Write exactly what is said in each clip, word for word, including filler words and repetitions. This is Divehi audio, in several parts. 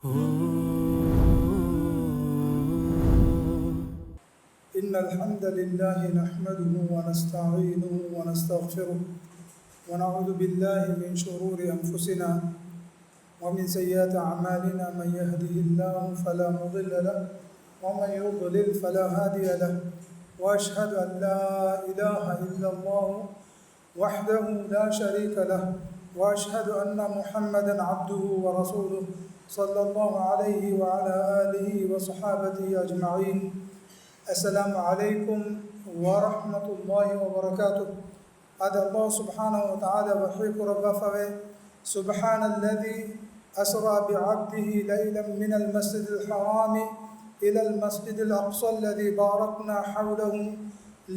إن الحمد لله نحمده ونستعينه ونستغفره، ونعوذ بالله من شرور أنفسنا ومن سيئات أعمالنا، من يهده الله فلا مضل له، ومن يضلل فلا هادي له، وأشهد أن لا إله إلا الله وحده لا شريك له، وأشهد أن محمدا عبده ورسوله، صلى الله عليه وعلى آله وصحابته أجمعين. السلام عليكم ورحمة الله وبركاته. އަދި ﷲ ސުބްޙާނަހޫ ވަތަޢާލާ ވަޙީ ކުރައްވާފަވޭ، سبحان الذي أسرى بعبده ليلا من المسجد الحرام إلى المسجد الأقصى الذي باركنا حوله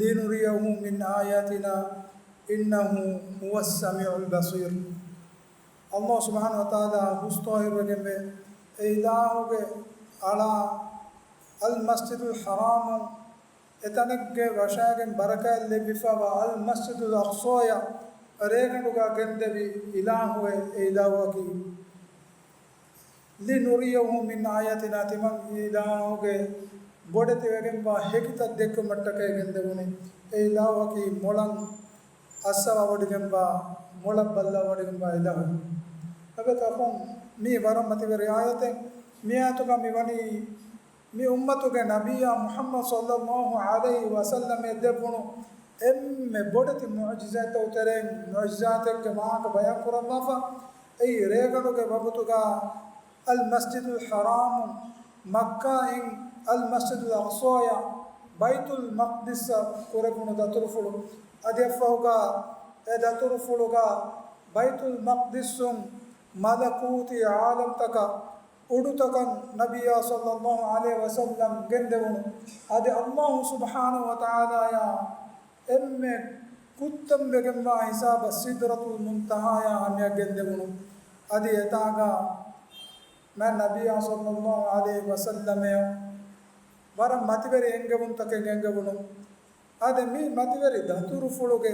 لنريه من آياتنا إنه هو السميع البصير. ﷲ ސުބްޙާނަހޫ ވަތަޢާލާ ހުސް ޠާހިރުވެގެންވޭ، އެ އިލާހުގެ އަޅާ އަލް މަސްޖިދުލް ޙަރާމު، އެތަނެއްގެ ވަށާގެން ބަރަކާތް ލެއްވިފައިވާ އަލް މަސްޖިދުލް އަޤްޞާޔަށް ރޭގަނޑުގަ ގެންދެވި އިލާހުއެއް. އެ އިލާހުއަކީ، لنريه من آياتنا، ތިމަން އިލާހުގެ ބޮޑެތިވެގެންވާ ހެކިތައް ދެއްކުމަށްޓަކައި ގެންދެވުނީ. އެ އިލާހުއަކީ މޮޅަށް އައްސަވާވޮޑިގެންވާ، މޮޅަށް ބައްލަވަޑިގެންވާ އިލާހު. އެބަތަކުން މީ ވަރަށް މަތިވެރި އާޔަތެއް. މި އާޔަތުގަ މި ވަނީ މި އުއްމަތުގެ ނަބިއްޔާ މުޙައްމަދު ޞައްލައްލާހު ޢަލައިހި ވަސައްލަމަށް ދެއްވުނު އެންމެ ބޮޑެތި މުޢުޖިޒާތްތައް ތެރެއިން މުޢުޖިޒާތެއްގެ ވާހަކަ ބަޔާން ކުރައްވާފަ. އެއީ ރޭގަނޑުގެ ވަގުތުގަ އަލް މަސްޖިދުލް ޙަރާމު، މައްކާއިން އަލް މަސްޖިދުލް އަޤްޞާޔަށް ބައިތުލް މަޤްދިސްއަށް ކުރެވުނު ދަތުރުފުޅު. އަދި އެއަށްފަހުގަ އެ ދަތުރުފުޅުގަ ބައިތުލް މަޤްދިސްއުން މަލަކޫތީ ޢާލަމްތަކަށް އުޑުތަކަށް ނަބިއްޔާ ޞައްލައްލާހު ޢަލައިހި ވަސައްލަމް ގެންދެވުނު. އަދި ﷲ ސުބްޙާނަހޫ ވަތަޢާލާއާ އެންމެ ކުއްތަންވެގެންވާ ހިސާބަށް ސިދްރަތުލް މުންތަހާޔާ ހަމަޔަށް ގެންދެވުނު. އަދި އެތާގަ މާތް ނަބިއްޔާ ޞައްލައްލާހު ޢަލައިހި ވަސައްލަމަށް ވަރަށް މަތިވެރި އެންގެވުންތަކެއް ގެންގެވުނު. އާދެ، މި މަތިވެރި ދަތުރުފުޅުގެ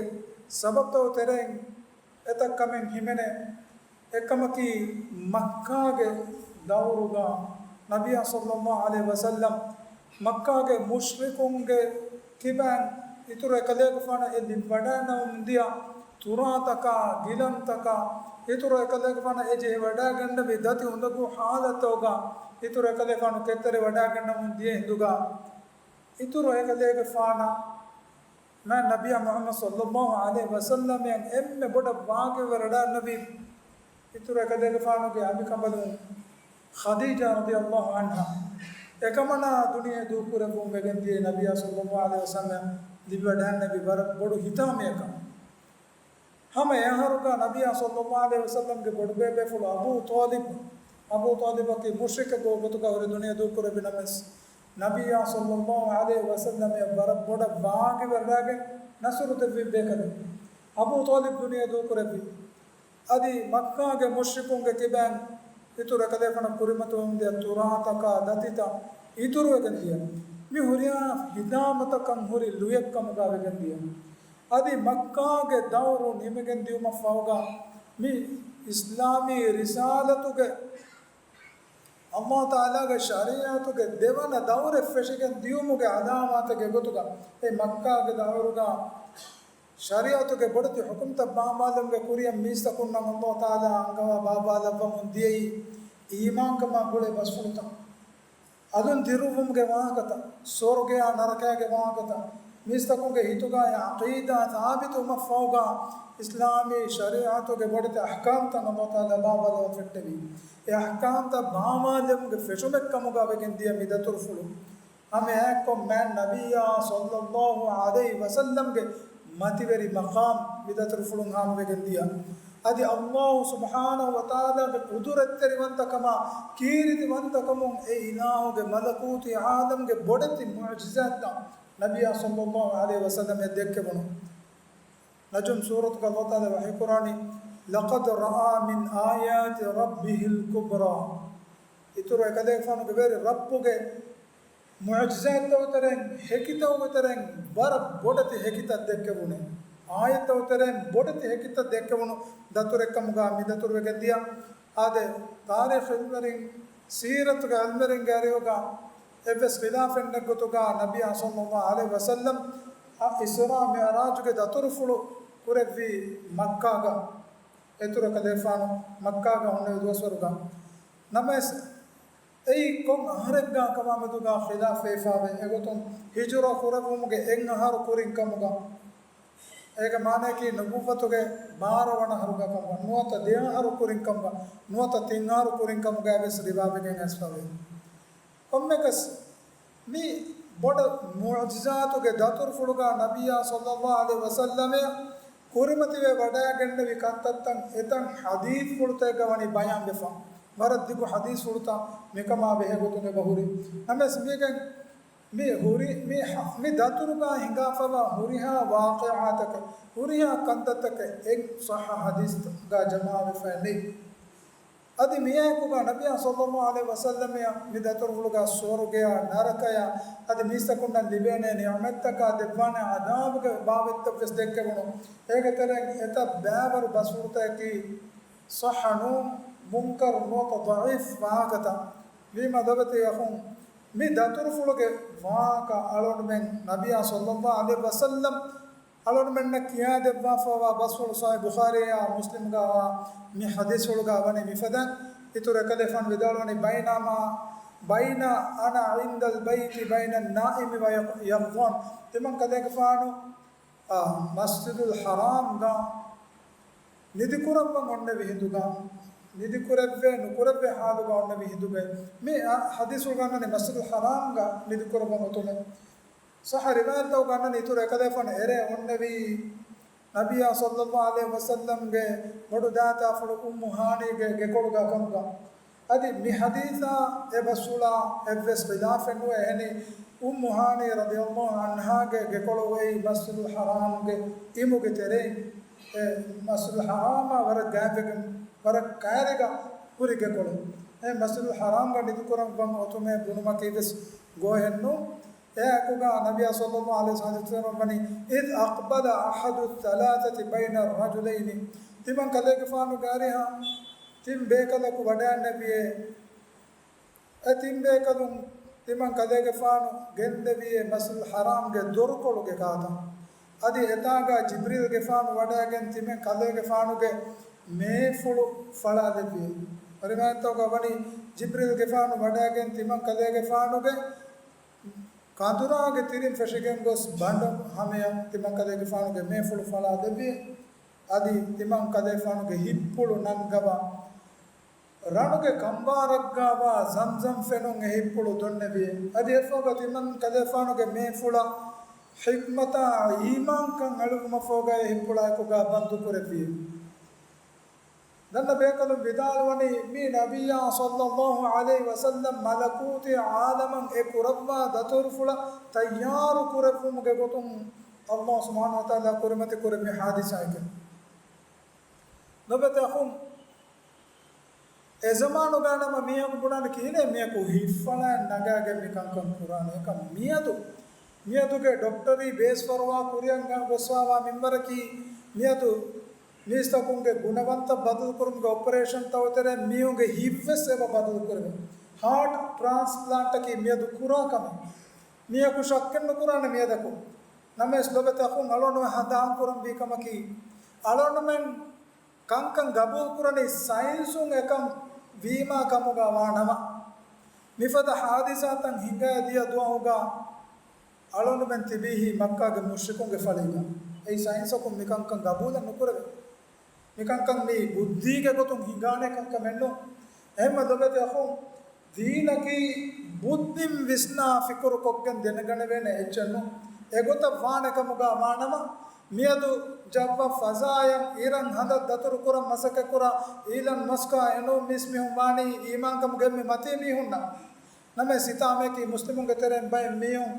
ސަބަބުތައް ތެރެއިން އެތައް ކަމެއް ހިމެނޭ. އެކަމަކީ، މައްކާގެ ދައުރުގަ ނަބިއްޔާ ޞައްލައްލާހު ޢަލައިހި ވަސައްލަމް މައްކާގެ މުޝްރިކުންގެ ކިބައިން އިތުރު އެކަލޭގެފާނަށް އެ ލިބިވަޑައިގަންނަވަމުން ދިޔަ ތުރާތަކާ، ގިލަންތަކާ، އިތުރު އެކަލޭގެފާނަށް އެ ޖެހިވަޑައިގަންނެވި ދަތި އުނދަގޫ ޙާލަތްތަކުގަ އިތުރު އެކަލޭގެފާނު ކެތްތެރިވަޑައިގަންނަވަމުން ދިޔަ ހިނދުގަ، އިތުރު އެކަލޭގެފާނަށް މާތް ނަބިއްޔާ މުޙައްމަދު ޞައްލައްލާހު ޢަލައިހި ވަސައްލަމަށް އެންމެ ބޮޑަށް ވާގިވެވަޑައިގަންނަވީ އިތުރު އެކަލޭގެފާނުގެ އަނބިކަނބަލުން ޚަދީޖާ ރަޟިޔައްލާހު ޢަންހާ. އެކަމަނާ ދުނިޔެ ދޫކުރެއްވުން ވެގެން ދިޔައީ ނަބިއްޔާ ޞައްލައްލާހު ޢަލައިހި ވަސައްލަމަށް ލިބިވަޑައިގަންނެވި ވަރަށް ބޮޑު ހިތާމަޔަކަށް. ހަމަ އެ އަހަރުގަ ނަބިއްޔާ ޞައްލައްލާހު ޢަލައިހި ވަސައްލަމްގެ ބޮޑުބޭބޭފުޅު އަބޫ ޠާލިބު، އަބޫ ޠާލިބަކީ މުޝްރިކެއްގެ ގޮތުގަ ހުރި ދުނިޔެ ދޫކުރެއްވި ނަމަވެސް، ނަބިއްޔާ ޞައްލައްލާހު ޢަލައިހި ވަސައްލަމަށް ވަރަށް ބޮޑަށް ވާގިވެވަޑައިގެން ނަޞްރު ދެއްވި ބޭކަލެއް. އަބޫ ޠާލިބު ދުނިޔެ ދޫކުރެއްވި. އަދި މައްކާގެ މުޝްރިކުންގެ ކިބައިން އިތުރު އެކަލޭގެފާނަށް ކުރިމަތިވަމުންދިޔަ ތުރާތަކާ ދަތިތައް އިތުރުވެގެން ދިޔަ. މި ހުރިހާ ހިތާމަތަކަށް ހުރި ލުޔެއްކަމުގަ ވެގެން ދިޔަ. އަދި މައްކާގެ ދައުރު ނިމިގެން ދިޔުމަށްފަހުގަ މި އިސްލާމީ ރިސާލަތުގެ، ﷲ ތަޢާލާގެ ޝަރީޢަތުގެ ދެވަނަ ދައުރެއް ފެށިގެން ދިޔުމުގެ ޢަލާމާތެއްގެ ގޮތުގަ އެ މައްކާގެ ދައުރުގަ ޝަރީޢަތުގެ ބޮޑެތި ޙުކުމްތައް ބާއްވާލުމުގެ ކުރިއަށް މީސްތަކުންނަށް ﷲ ތަޢާލާ އަންގަވާ ބާއްވާލައްވަމުން ދިޔައީ އީމާންކަމާ ގުޅޭ ބަސްފުޅުތައް. އަލުން ދިރުއްވުމުގެ ވާހަކަތައް، ސުވަރުގެއާ ނަރަކައިގެ ވާހަކަތައް، މީސްތަކުންގެ ހިތުގަ އެ ޢަޤީދާ ސާބިތުވުމަށްފަހުގަ އިސްލާމީ ޝަރީޢަތުގެ ބޮޑެތި އަޙްކާމްތައް ﷲ ތަޢާލާ ބާއްވާލައްވާފަ ފެއްޓެވި. އެ އަޙްކާމްތައް ބާއްވާލުމުގެ ފެށުމެއްކަމުގަ ވެގެން ދިޔަ މި ދަތުރުފުޅު. ހަމައެއާއެއްކޮށް މާތް ނަބިއްޔާ ޞައްލައްލާހު ޢަލައިހި ވަސައްލަމްގެ މަތިވެރި މަޤާމް މި ދަތުރުފުޅުން ހާމަވެގެން ދިޔަ. އަދި ﷲ ސުބްޙާނަހޫ ވަތަޢާލާގެ ޤުދުރަތްތެރިވަންތަކަމާ، ކީރިތިވަންތަކަމުން އެ އިލާހުގެ މަލަކޫތީ ޢާލަމްގެ ބޮޑެތި މުޢުޖިޒާތްތައް ނަބިއްޔާ ޞައްލައްލާހު ޢަލައިހި ވަސައްލަމަށް ދެއްކެވުނު. ނަޖުމް ސޫރަތުގަ ﷲ ތަޢާލާ ވަޙީކުރާނީ، لقد رأى من آيات ربه الكبرى. އިތުރު އެކަލޭގެފާނުގެ ވެރި ރައްބުގެ މުޢުޖިޒާތްތައް ތެރެއިން، ހެކިތައް ތެރެއިން ވަރަށް ބޮޑެތި ހެކިތައް ދެއްކެވުނު. އާޔަތްތައް ތެރެއިން ބޮޑެތި ހެކިތައް ދެއްކެވުނު ދަތުރެއްކަމުގަ މި ދަތުރުވެގެން ދިޔަ. އާދެ، ތާރީޚު ޢިލްމުވެރިން ސީރަތުގެ އިލްމުވެރިންގެ އަރިހުގަ އެއްވެސް ޚިލާފެއް ނެތް ގޮތުގަ ނަބިއްޔާ ޞައްލައްލާހު ޢަލައިހި ވަސައްލަމް އަށް އިސްރާ މިޢުރާޖުގެ ދަތުރުފުޅު ކުރެއްވީ މައްކާގަ. އިތުރަށް ކަލޭގެފާނު މައްކާގަ ހުންނެވި ދުވަސްވަރުގަ. ނަމަވެސް އެއީ ކޮން އަހަރެއްގާކަމާމެދުގަ ޚިލާފް ވެފަވޭ. އެގޮތުން ހިޖުރަ ކުރެއްވުމުގެ އެއް އަހަރު ކުރިން ކަމުގަ، އޭގެ މާނައަކީ ނުބުއްވަތުގެ ބާރަ ވަނަ އަހަރުގަ ކަމުގަ، ނުވަތަ ދެ އަހަރު ކުރިން ކަމުގަ، ނުވަތަ ތިން އަހަރު ކުރިން ކަމުގައިވެސް ރިވާވެގެން އައިސްފަވޭ. ކޮންމެއަކަސް މި ބޮޑު މުޢުޖިޒާތުގެ ދަތުރުފުޅުގަ ނަބިއްޔާ ޞައްލައްލާހު ޢަލައިހި ވަސައްލަމަށް ކުރިމަތިވެ ވަޑައިގެންނެވި ކަންތައްތައް އެތައް ޙަދީޘްފުޅުތަކެއްގަ ވަނީ ބަޔާންވެފަ. ވަރަށް ދިގު ޙަދީޘްފުޅުތައް މިކަމާ ބެހޭ ގޮތުން އެބަ ހުރި. ނަމަވެސް މީގެން މި ހުރި، މި ހަ-، މި ދަތުރުގަ ހިނގާފަވާ ހުރިހާ ވާޤިޢާތަކެއް، ހުރިހާ ކަންތައްތަކެއް އެއް ޞައްޙަ ޙަދީޘްގަ ޖަމާވެފައެއް ނެތް. އަދި މިއާއެކުގަ ނަބިއްޔާ ޞައްލައްލާހު ޢަލައިހި ވަސައްލަމައަށް މި ދަތުރުފުޅުގަ ސުވަރުގެޔާ ނަރަކަޔާ އަދި މީސްތަކުންނަށް ލިބޭނެ ނިޢުމަތްތަކާ ދެއްވާނެ ޢަޛާބުގެ ބާވަތްތައްވެސް ދެއްކެވުނު. އޭގެ ތެރެއިން އެތައް ބައިވަރު ބަސްފުޅުތަކަކީ ޞައްޙަ ނޫން، މުންކަރު ނުވަތަ ޟަޢީފް ވާހަކަތައް. ވީމާ ލޮބުވެތި އަޚުން، މި ދަތުރުފުޅުގެ ވާހަކަ އަޅުގަނޑުމެން ނަބިއްޔާ ޞައްލައްލާހު ޢަލައިހި ވަސައްލަމް އަޅުގަނޑުމެންނަށް ކިޔާދެއްވާފަވާ ބަސްފުޅު ޞަޙީޙު ބުޚާރީއާ މުސްލިމްގަ މި ޙަދީޘްފުޅުގަ ވަނީ މިފަދަ. އިތުރަށް ކަލޭގެފާނު ވިދާޅުވަނީ، ބައިނަމާ، ބައިނަ އަނަ ޢިންދަލް ބައިތި ބައިނަ ނާއިމި ވަ ޔަޤް-، ޔަޤްޟާން. ތިމަން ކަލޭގެފާނު އާ، މަސްޖިދުލް ޙަރާމްގަ ނިދިކުރައްވަން އޮންނެވި ހިނދުގަ، ނިދިކުރެއްވޭ ނުކުރެއްވޭ ޙާލުގަ އޮންނެވި ހިނދުގައި، މި އަ-، ޙަދީޘްފުޅުގަ އަންނަނީ މަސްޖިދުލް ޙަރާމްގަ ނިދިކުރައްވަން އޮތުމޭ. ޞައްޙަ ރިވާޔަތްތަކުގަ އަންނަނީ އިތުރަށް އެކަލޭގެފާނު އެރޭ އޮންނެވީ ނަބިއްޔާ ޞައްލައްލާހު ޢަލައިހި ވަސައްލަމްގެ ބޮޑު ދައިތާފުޅު އުއްމު ހާނީގެ ގެކޮޅުގަ ކަމުގަ. އަދި މި ޙަދީޘާ އެ ބަސްފުޅާ އެއްވެސް ޚިލާފެއް ނުވޭ. އެހެނީ އުއްމު ހާނީ ރަޟިޔައްލާހު ޢަންހާގެ ގެކޮޅު އޮތް މަސްޖިދުލް ޙަރާމްގެ އިމުގެ ތެރެއިން، އެ މަސްޖިދުލް ޙަރާމާ ވަރަށް ގާތްވެގެން ވަރަށް ކައިރިގަ ހުރި ގެކޮޅެއް. އެ މަސްޖިދުލް ޙަރާމްގަ ނިދިކުރައްވަން އޮތުމޭ ބުނުމަކީ ވެސް ގޯހެއް ނޫން. އެއާއެކުގަ ނަބިއްޔާ ޞައްލައްލާހު ޢަލައިހި ވަސައްލަމް ވަނީ، إذ أقبل أحد الثلاثة بين الرجلين. ތިމަން ކަލޭގެފާނުގެ އަރިހަށް ތިން ބޭކަލަކު ވަޑައިގެންނެވިއޭ. އެ ތިން ބޭކަލުން ތިމަން ކަލޭގެފާނު ގެންދެވިއޭ މަސްޖިދުލް ޙަރާމްގެ ދޮރުކޮޅުގެ ކާތަން. އަދި އެތާގަ ޖިބްރީލްގެފާނު ވަޑައިގެން ތިމަން ކަލޭގެފާނުގެ މޭފުޅު ފަޅާލެއްވިއޭ. ރިވާޔަތްތަކުގަ ވަނީ ޖިބްރީލްގެފާނު ވަޑައިގެން ތިމަން ކަލޭގެފާނުގެ ކަނދުރާގެ ތިރިން ފެށިގެން ގޮސް ބަނޑު ހަމަޔަށް ތިމަން ކަލޭގެފާނުގެ މޭފުޅު ފަޅާލެއްވި. އަދި ތިމަން ކަލޭގެފާނުގެ ހިތްޕުޅު ނަންގަވާ، ރަނުގެ ކަނބާރަށްގަވާ ޒަމްޒަމް ފެނުން އެ ހިތްޕުޅު ދޮންނެވި. އަދި އެފަހުގަ ތިމަން ކަލޭގެފާނުގެ މޭފުޅަށް ޙިކްމަތާ އީމާންކަން އަޅުވުމަށްފަހުގަ އެ ހިތްޕުޅާއެކުގަ ބަންދުކުރެއްވި. ދަންނަ ބޭކަލުން ވިދާޅުވަނީ، މީ ނަބިއްޔާ ޞައްލައްލާހު ޢަލައިހި ވަސައްލަމް މަލަކޫތީ ޢާލަމަށް އެ ކުރައްވާ ދަތުރުފުޅަށް ތައްޔާރު ކުރެއްވުމުގެ ގޮތުން ﷲ ސުބްޙާނަހޫ ވަތަޢާލާ ކުރިމަތި ކުރެއްވި ޙާދިސާއެކެވެ. ލޮބުވެތި އަޚުން، އެ ޒަމާނުގަ ނަމަ މީހަކު ބުނާނެ ކިހިނެއް މީހަކު ހިތްފަޅާއެއް ނަގާގެން މި ކަންކަން ކުރާނެ. އެކަމް މިއަދު، މިއަދުގެ ޑޮކްޓަރީ ބޭސްފަރުވާ ކުރިއަށް ގޮސްފަވާ މިންވަރަކީ، މިއަދު މީސްތަކުންގެ ގުނަވަންތައް ބަދަލުކުރުމުގެ އޮޕަރޭޝަންތައް ތެރޭ މީހުންގެ ހިތްވެސް އެބަ ބަދަލުކުރެވޭ. ހާޓް ޓްރާންސްޕްލާންޓަކީ މިއަދު ކުރާ ކަމެއް. މީހަކު ޝައްކެއް ނުކުރާނެ މިއަދަކު. ނަމަވެސް ލޮބުވެތި އަޚުން، އަޅުގަނޑުމެން ހަނދާންކުރަންވީ ކަމަކީ، އަޅުގަނޑުމެން ކަންކަން ގަބޫލުކުރަނީ ސައިންސުން އެކަން ވީމާ ކަމުގަ ވާނަމަ، މިފަދަ ހާދިސާތައް ހިނގައިދިޔަ ދުވަހުގަ އަޅުގަނޑުމެން ތިބީހީ މައްކާގެ މުޝްރިކުންގެ ފަޅީގަ. އެއީ ސައިންސަކުން މިކަންކަން ގަބޫލެއް ނުކުރެވޭ. މިކަންކަން މީ ބުއްދީގެ ގޮތުން ހިނގާނެ ކަންކަމެއް ނޫން. އެހެންމެ ލޮބުވެތި އަޚުން، ދީނަކީ ބުއްދިން ވިސްނާ ފިކުރުކޮށްގެން ދެނެގަނެވޭނެ އެއްޗެއް ނޫން. އެގޮތަށް ވާނެ ކަމުގަ ވާނަމަ، މިއަދު ޖައްވަށް ފަޒާއަށް އިރަށް ހަނދަށް ދަތުރު ކުރަން މަސައްކަތްކުރާ އީލަން މަސްކާ އެނޫން މީސްމީހުން ވާނީ އީމާންކަމުގެ އެންމެ މަތީ މީހުންނަށް. ނަމަވެސް ހިތާމައަކީ މުސްލިމުންގެ ތެރެއިން ބައެއް މީހުން،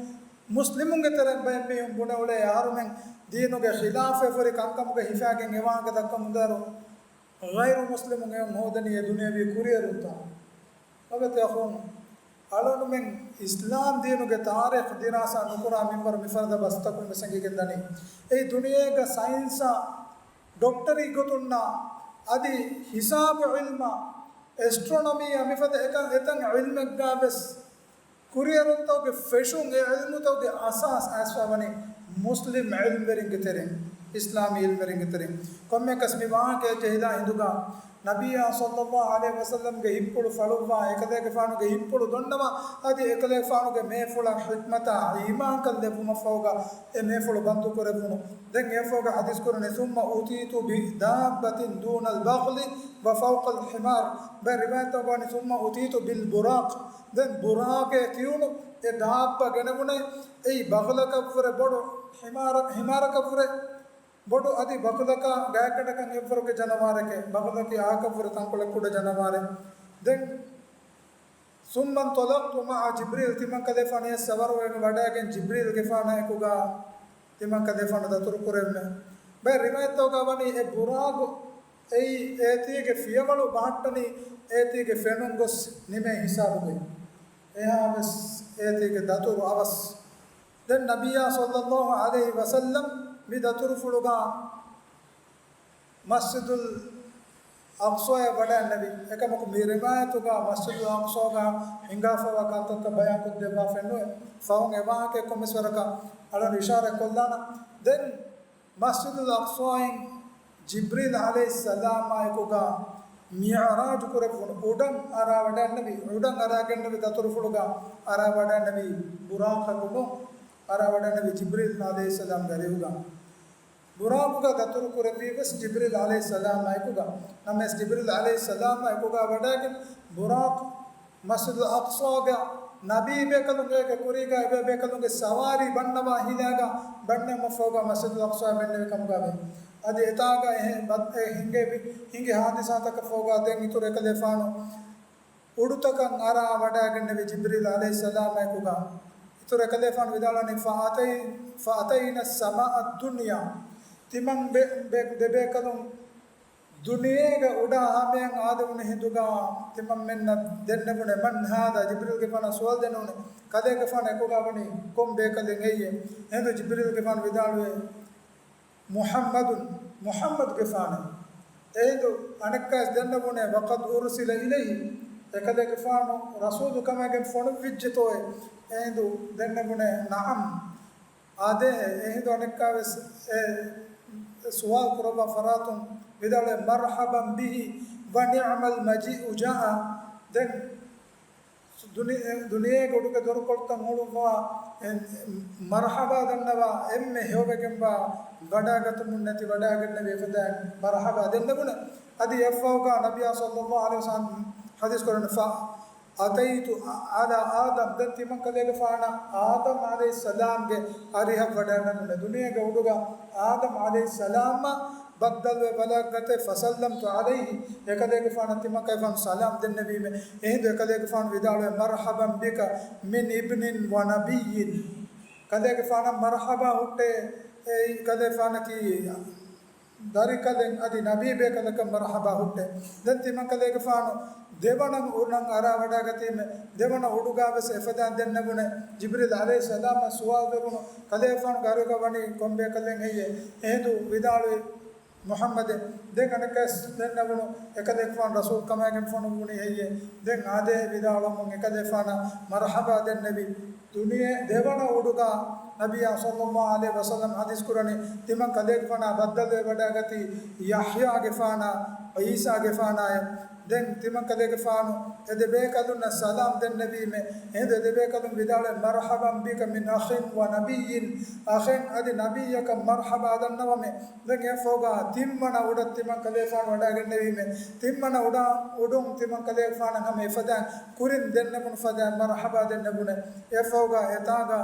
މުސްލިމުންގެ ތެރެއިން ބައެއް މީހުން ބުނެ އުޅޭ އަހަރުމެން ދީނުގެ ޚިލާފެއް ފުރި ކަންކަމުގަ ހިފާގެން އެ ވާހަކަ ދައްކަމުންދާއިރު، ޣައިރު މުސްލިމުން އެއަށް ހޯދަނީ އެ ދުނިޔަވީ ކުރިއެރުންތައް. ލޮބުވެތި އަޚުން، އަޅުގަނޑުމެން އިސްލާމް ދީނުގެ ތާރީޚް ދިރާސާ ނުކުރާ މިންވަރު މިފަދަ ބަސްތަކުން ވެސް އެނގިގެން ދަނީ. އެއީ ދުނިޔޭގަ ސައިންސާ، ޑޮކްޓަރީ ގޮތުންނާ އަދި ހިސާބު ޢިލްމާ އެސްޓްރޮނޮމީ އަމިފަދަ އެކަން އެތަން ޢިލްމެއްގާވެސް ކުރިއެރުންތަކުގެ ފެށުން، އެ ޢިލްމުތަކުގެ އަސާސް އައިސްފަވަނީ މުސްލިމް ޢިލްމްވެރިންގެ ތެރެއިން، އިސްލާމީ ޢިލްމްވެރިންގެ ތެރެއިން. ކޮންމެއަކަސް މި ވާހަކައެއް ޖެހިލާ ހިނދުގަ ނަބިއްޔާ ޞައްލައްލާހު ޢަލައިހި ވަސައްލަމްގެ ހިތްޕުޅު ފަޅުއްވާ، އެކަލޭގެފާނުގެ ހިތްޕުޅު ދޮންނަވާ، އަދި އެކަލޭގެފާނުގެ މޭފުޅަށް ޙިކްމަތާ އީމާންކަން ލެއްވުމަށްފަހުގަ އެ މޭފުޅު ބަންދުކުރެއްވުނު. ދެން އެއަށްފަހުގަ ޙަދީޘް ކުރަނީ، ثم أتيت بدابة دون البغل وفوق الحمار. ބައެއް ރިވާޔަތްތަކުގަ ވަނީ، ثم أتيت بالبراق. ދެން ބުރާޤޭ ކިޔުނު އެ ދާއްބަ ގެނެވުނޭ، އެއީ ބަޣްލަކަށްވުރެ ބޮޑު، ޙިމާރަ-، ޙިމާރަކަށްވުރެ ބޮޑު، އަދި ބަޣްލަކާ ގާތްގަނޑަކަށް އެއްވަރުގެ ޖަނަވާރެކޭ، ބަޣްލަކީ އަހަކަށްވުރެ ތަންކޮޅެއް ކުޑަ ޖަނަވާރެއް. ދެން ثم انطلقت مع جبريل، ތިމަންކަލޭގެފާނު އެއަށް ސަވާރުވެގެން ވަޑައިގެން ޖިބްރީލްގެފާނާއެކުގަ ތިމަންކަލޭގެފާނު ދަތުރުކުރެއްވި. ބައެއް ރިވާޔަތްތަކުގަ ވަނީ އެ ބުރާގު އެއީ އޭތީގެ ފިޔަވަޅު ބަހައްޓަނީ އޭތީގެ ފެނުން ގޮސް ނިމޭ ހިސާބުގައި. އެހާވެސް އޭތީގެ ދަތުރު އަވަސް. ދެން ނަބިއްޔާ ޞައްލައްލާހު ޢަލައިހި ވަސައްލަމް މި ދަތުރުފުޅުގަ މަސްޖިދުލް އަޤްޞާއަށް ވަޑައިންނެވި. އެކަމަކު މި ރިވާޔަތުގަ މަސްޖިދުލް އަޤްޞާގަ ހިނގާފައިވާ ކަންތައްތައް ބަޔާންކޮށްދެއްވާފައެއް ނުވޭ. ފަހުން އެ ވާހަކައެއް ކޮންމެސް ވަރަކަށް އަޅަން އިޝާރާތް ކޮށްލާނަން. ދެން މަސްޖިދުލް އަޤްޞާއިން ޖިބްރީލް ޢަލައިހިއްސަލާމާއެކުގަ މިޢުރާޖު ކުރެއްވުނު. އުޑަށް އަރާ ވަޑައިންނެވި، އުޑަށް އަރާގެންނެވި، ދަތުރުފުޅުގަ އަރާ ވަޑައިންނެވި ބުރާޤަކު ނޫން، އަރާ ވަޑައިންނެވި ޖިބްރީލް ޢަލައިހިއްސަލާމްގެ އަރިހުގަ. ބުރާޤުގަ ދަތުރު ކުރެއްވީ ވެސް ޖިބްރީލް ޢަލައިހިއްސަލާމާއެކުގަ. ނަމަވެސް ޖިބްރީލް ޢަލައިހިއްސަލާމާއެކުގަ ވަޑައިގެން ބުރާޤު މަސްޖިދުލް އަޤްޞާގަ ނަބީބޭކަލުން އޭގެ ކުރީގަ އެބޭބޭކަލުންގެ ސަވާރީ ބަންނަވާ ހިލާގަ ބަންނެވުމަށްފަހުގަ މަސްޖިދުލް އަޤްޞާ ބެންނެވި ކަމުގަ ވޭ. އަދި އެތާގަ އެހެން ބަ-، އެ ހިނގޭ ބި-، ހިނގި ހާދިސާތަކަށްފަހުގަ ދެން އިތުރު އެކަލޭފާނު އުޑުތަކަށް އަރާ ވަޑައިގެންނެވި ޖިބްރީލް ޢަލައިހިއްސަލާމާއެކުގަ. އިތުރު އެކަލޭފާނު ވިދާޅުވަނީ، فأتي-، فأتينا السماء الدنيا. ތިމަން ބެ-، ބެ-، ދެބޭކަލުން ދުނިޔޭގެ އުޑާ ހަމަޔަށް އާދެވުނު ހިނދުގަ ތިމަންމެންނަށް ދެންނެވުނެ، من هذا؟ ޖިބްރީލްގެފާނަށް ސުވާލު ދެންނެވުނެ، ކަލޭގެފާނު އެކުގަ ވަނީ ކޮން ބޭކަލެއް އެއްޔެ؟ އެހިނދު ޖިބްރީލްގެފާނު ވިދާޅުވޭ، محمد، މުޙައްމަދުގެފާނެއް. އެހިނދު އަނެއްކާވެސް ދެންނެވުނެ، وقد أرسل إليه، އެކަލޭގެފާނު ރަސޫލު ކަމަށް ގެން ފޮނުއްވިއްޖެތޯއޭ؟ އެހިނދު ދެންނެވުނެ، نعم، އާދޭހޭ. އެހިނދު އަނެއްކާވެސް އެ ސުވާލު ކުރައްވާ ފަރާތުން ވިދާޅުވޭ، مرحبا به ونعم المجيء جاء. ދެން ދުނި-، ދުނިޔޭގެ އުޑުގެ ދޮރުކޮޅުތައް ހުޅުއްވާ، އެ، މަރުޙަބާ ދަންނަވާ، އެންމެ ހެޔޮވެގެންވާ ވަޑައިގަތުމުން ނެތި ވަޑައިގެންނެވި އެފަދައިން މަރުޙަބާ ދެންނެވުނެ. އަދި އެއަށްފަހުގަ ނަބިއްޔާ ޞައްލައްލާހު ޢަލައިހި ވަސައްލަމް ޙަދީޘް ކުރަނީ، فأتيت على آدم، ދެން ތިމަން ކަލޭގެފާނަށް އާދަމް ޢަލައިހިއްސަލާމްގެ އަރިހަށް ވަޑައިންނެވުނެ. ދުނިޔޭގެ އުޑުގަ އާދަމް ޢަލައިހިއްސަލާމަށް ބައްދަލުވެ ވަޑައިގަތޭ، فسلمت عليه، އެކަލޭގެފާނަށް ތިމަން ކަލޭގެފާނު ސަލާމް ދެންނެވީމެ. އެހިނދު އެކަލޭގެފާނު ވިދާޅުވޭ، مرحبا بك من ابن ونبي. ކަލޭގެފާނަށް މަރުޙަބާ ހުއްޓޭ، އެއީ ކަލޭގެފާނަކީ ދަރިކަލެއް އަދި ނަބީބޭކަލަކަށް މަރުޙަބާ ހުއްޓޭ. ދެން ތިމަން ކަލޭގެފާނު ދެވަނަ އުޑަށް އަރާ ވަޑައިގަތީމެ. ދެވަނަ އުޑުގަވެސް އެފަދައިން ދެންނެވުނެ. ޖިބްރީލް ޢަލައިހިއްސަލާމަށް ސުވާލު ދެވުނު، ކަލޭގެފާނުގެ އަރިހުގަ ވަނީ ކޮން ބޭކަލެއް ހެއްޔޭ؟ އެހިނދު ވިދާޅުވި، މުޙައްމަދޭ. ދެން އަނެއްކާވެސް ދެންނެވުނު، އެކަލޭގެފާނު ރަސޫލު ކަމާގެން ފޮނުއްވުނީ ހެއްޔޭ؟ ދެން އާދޭހޭ ވިދާޅުވަމުން އެކަލޭގެފާނަށް މަރުޙަބާ ދެންނެވި. ދުނިޔެ ދެވަނަ އުޑުގަ ނަބިއްޔާ ޞައްލައްލާހު ޢަލައިހި ވަސައްލަމް ޙަދީޘް ކުރަނީ، ތިމަން ކަލޭގެފާނާ ބައްދަލުވެ ވަޑައިގަތީ ޔަޙްޔާގެފާނާ، ޢީސާގެފާނާއޭ. ދެން ތިމަން ކަލޭގެފާނު އެ ދެބޭކަލުންނަށް ސަލާމް ދެންނެވީމެ. އެހިނދު އެ ދެބޭކަލުން ވިދާޅުވޭ، مرحبا بك من أخ ونبي، އަޚެއް އަދި ނަބިއްޔަކަށް މަރުޙަބާ ދަންނަވަމެ. ދެން އެއަށްފަހުގަ ތިންވަނަ އުޑަށް ތިމަން ކަލޭގެފާނު ވަޑައިގެންނެވީމެ. ތިންވަނަ އުޑާ، އުޑުން ތިމަން ކަލޭގެފާނަށް ހަމަ އެފަދައިން ކުރިން ދެންނެވުނު ފަދައިން މަރުޙަބާ ދެންނެވުނެ. އެއަށްފަހުގަ އެތާގަ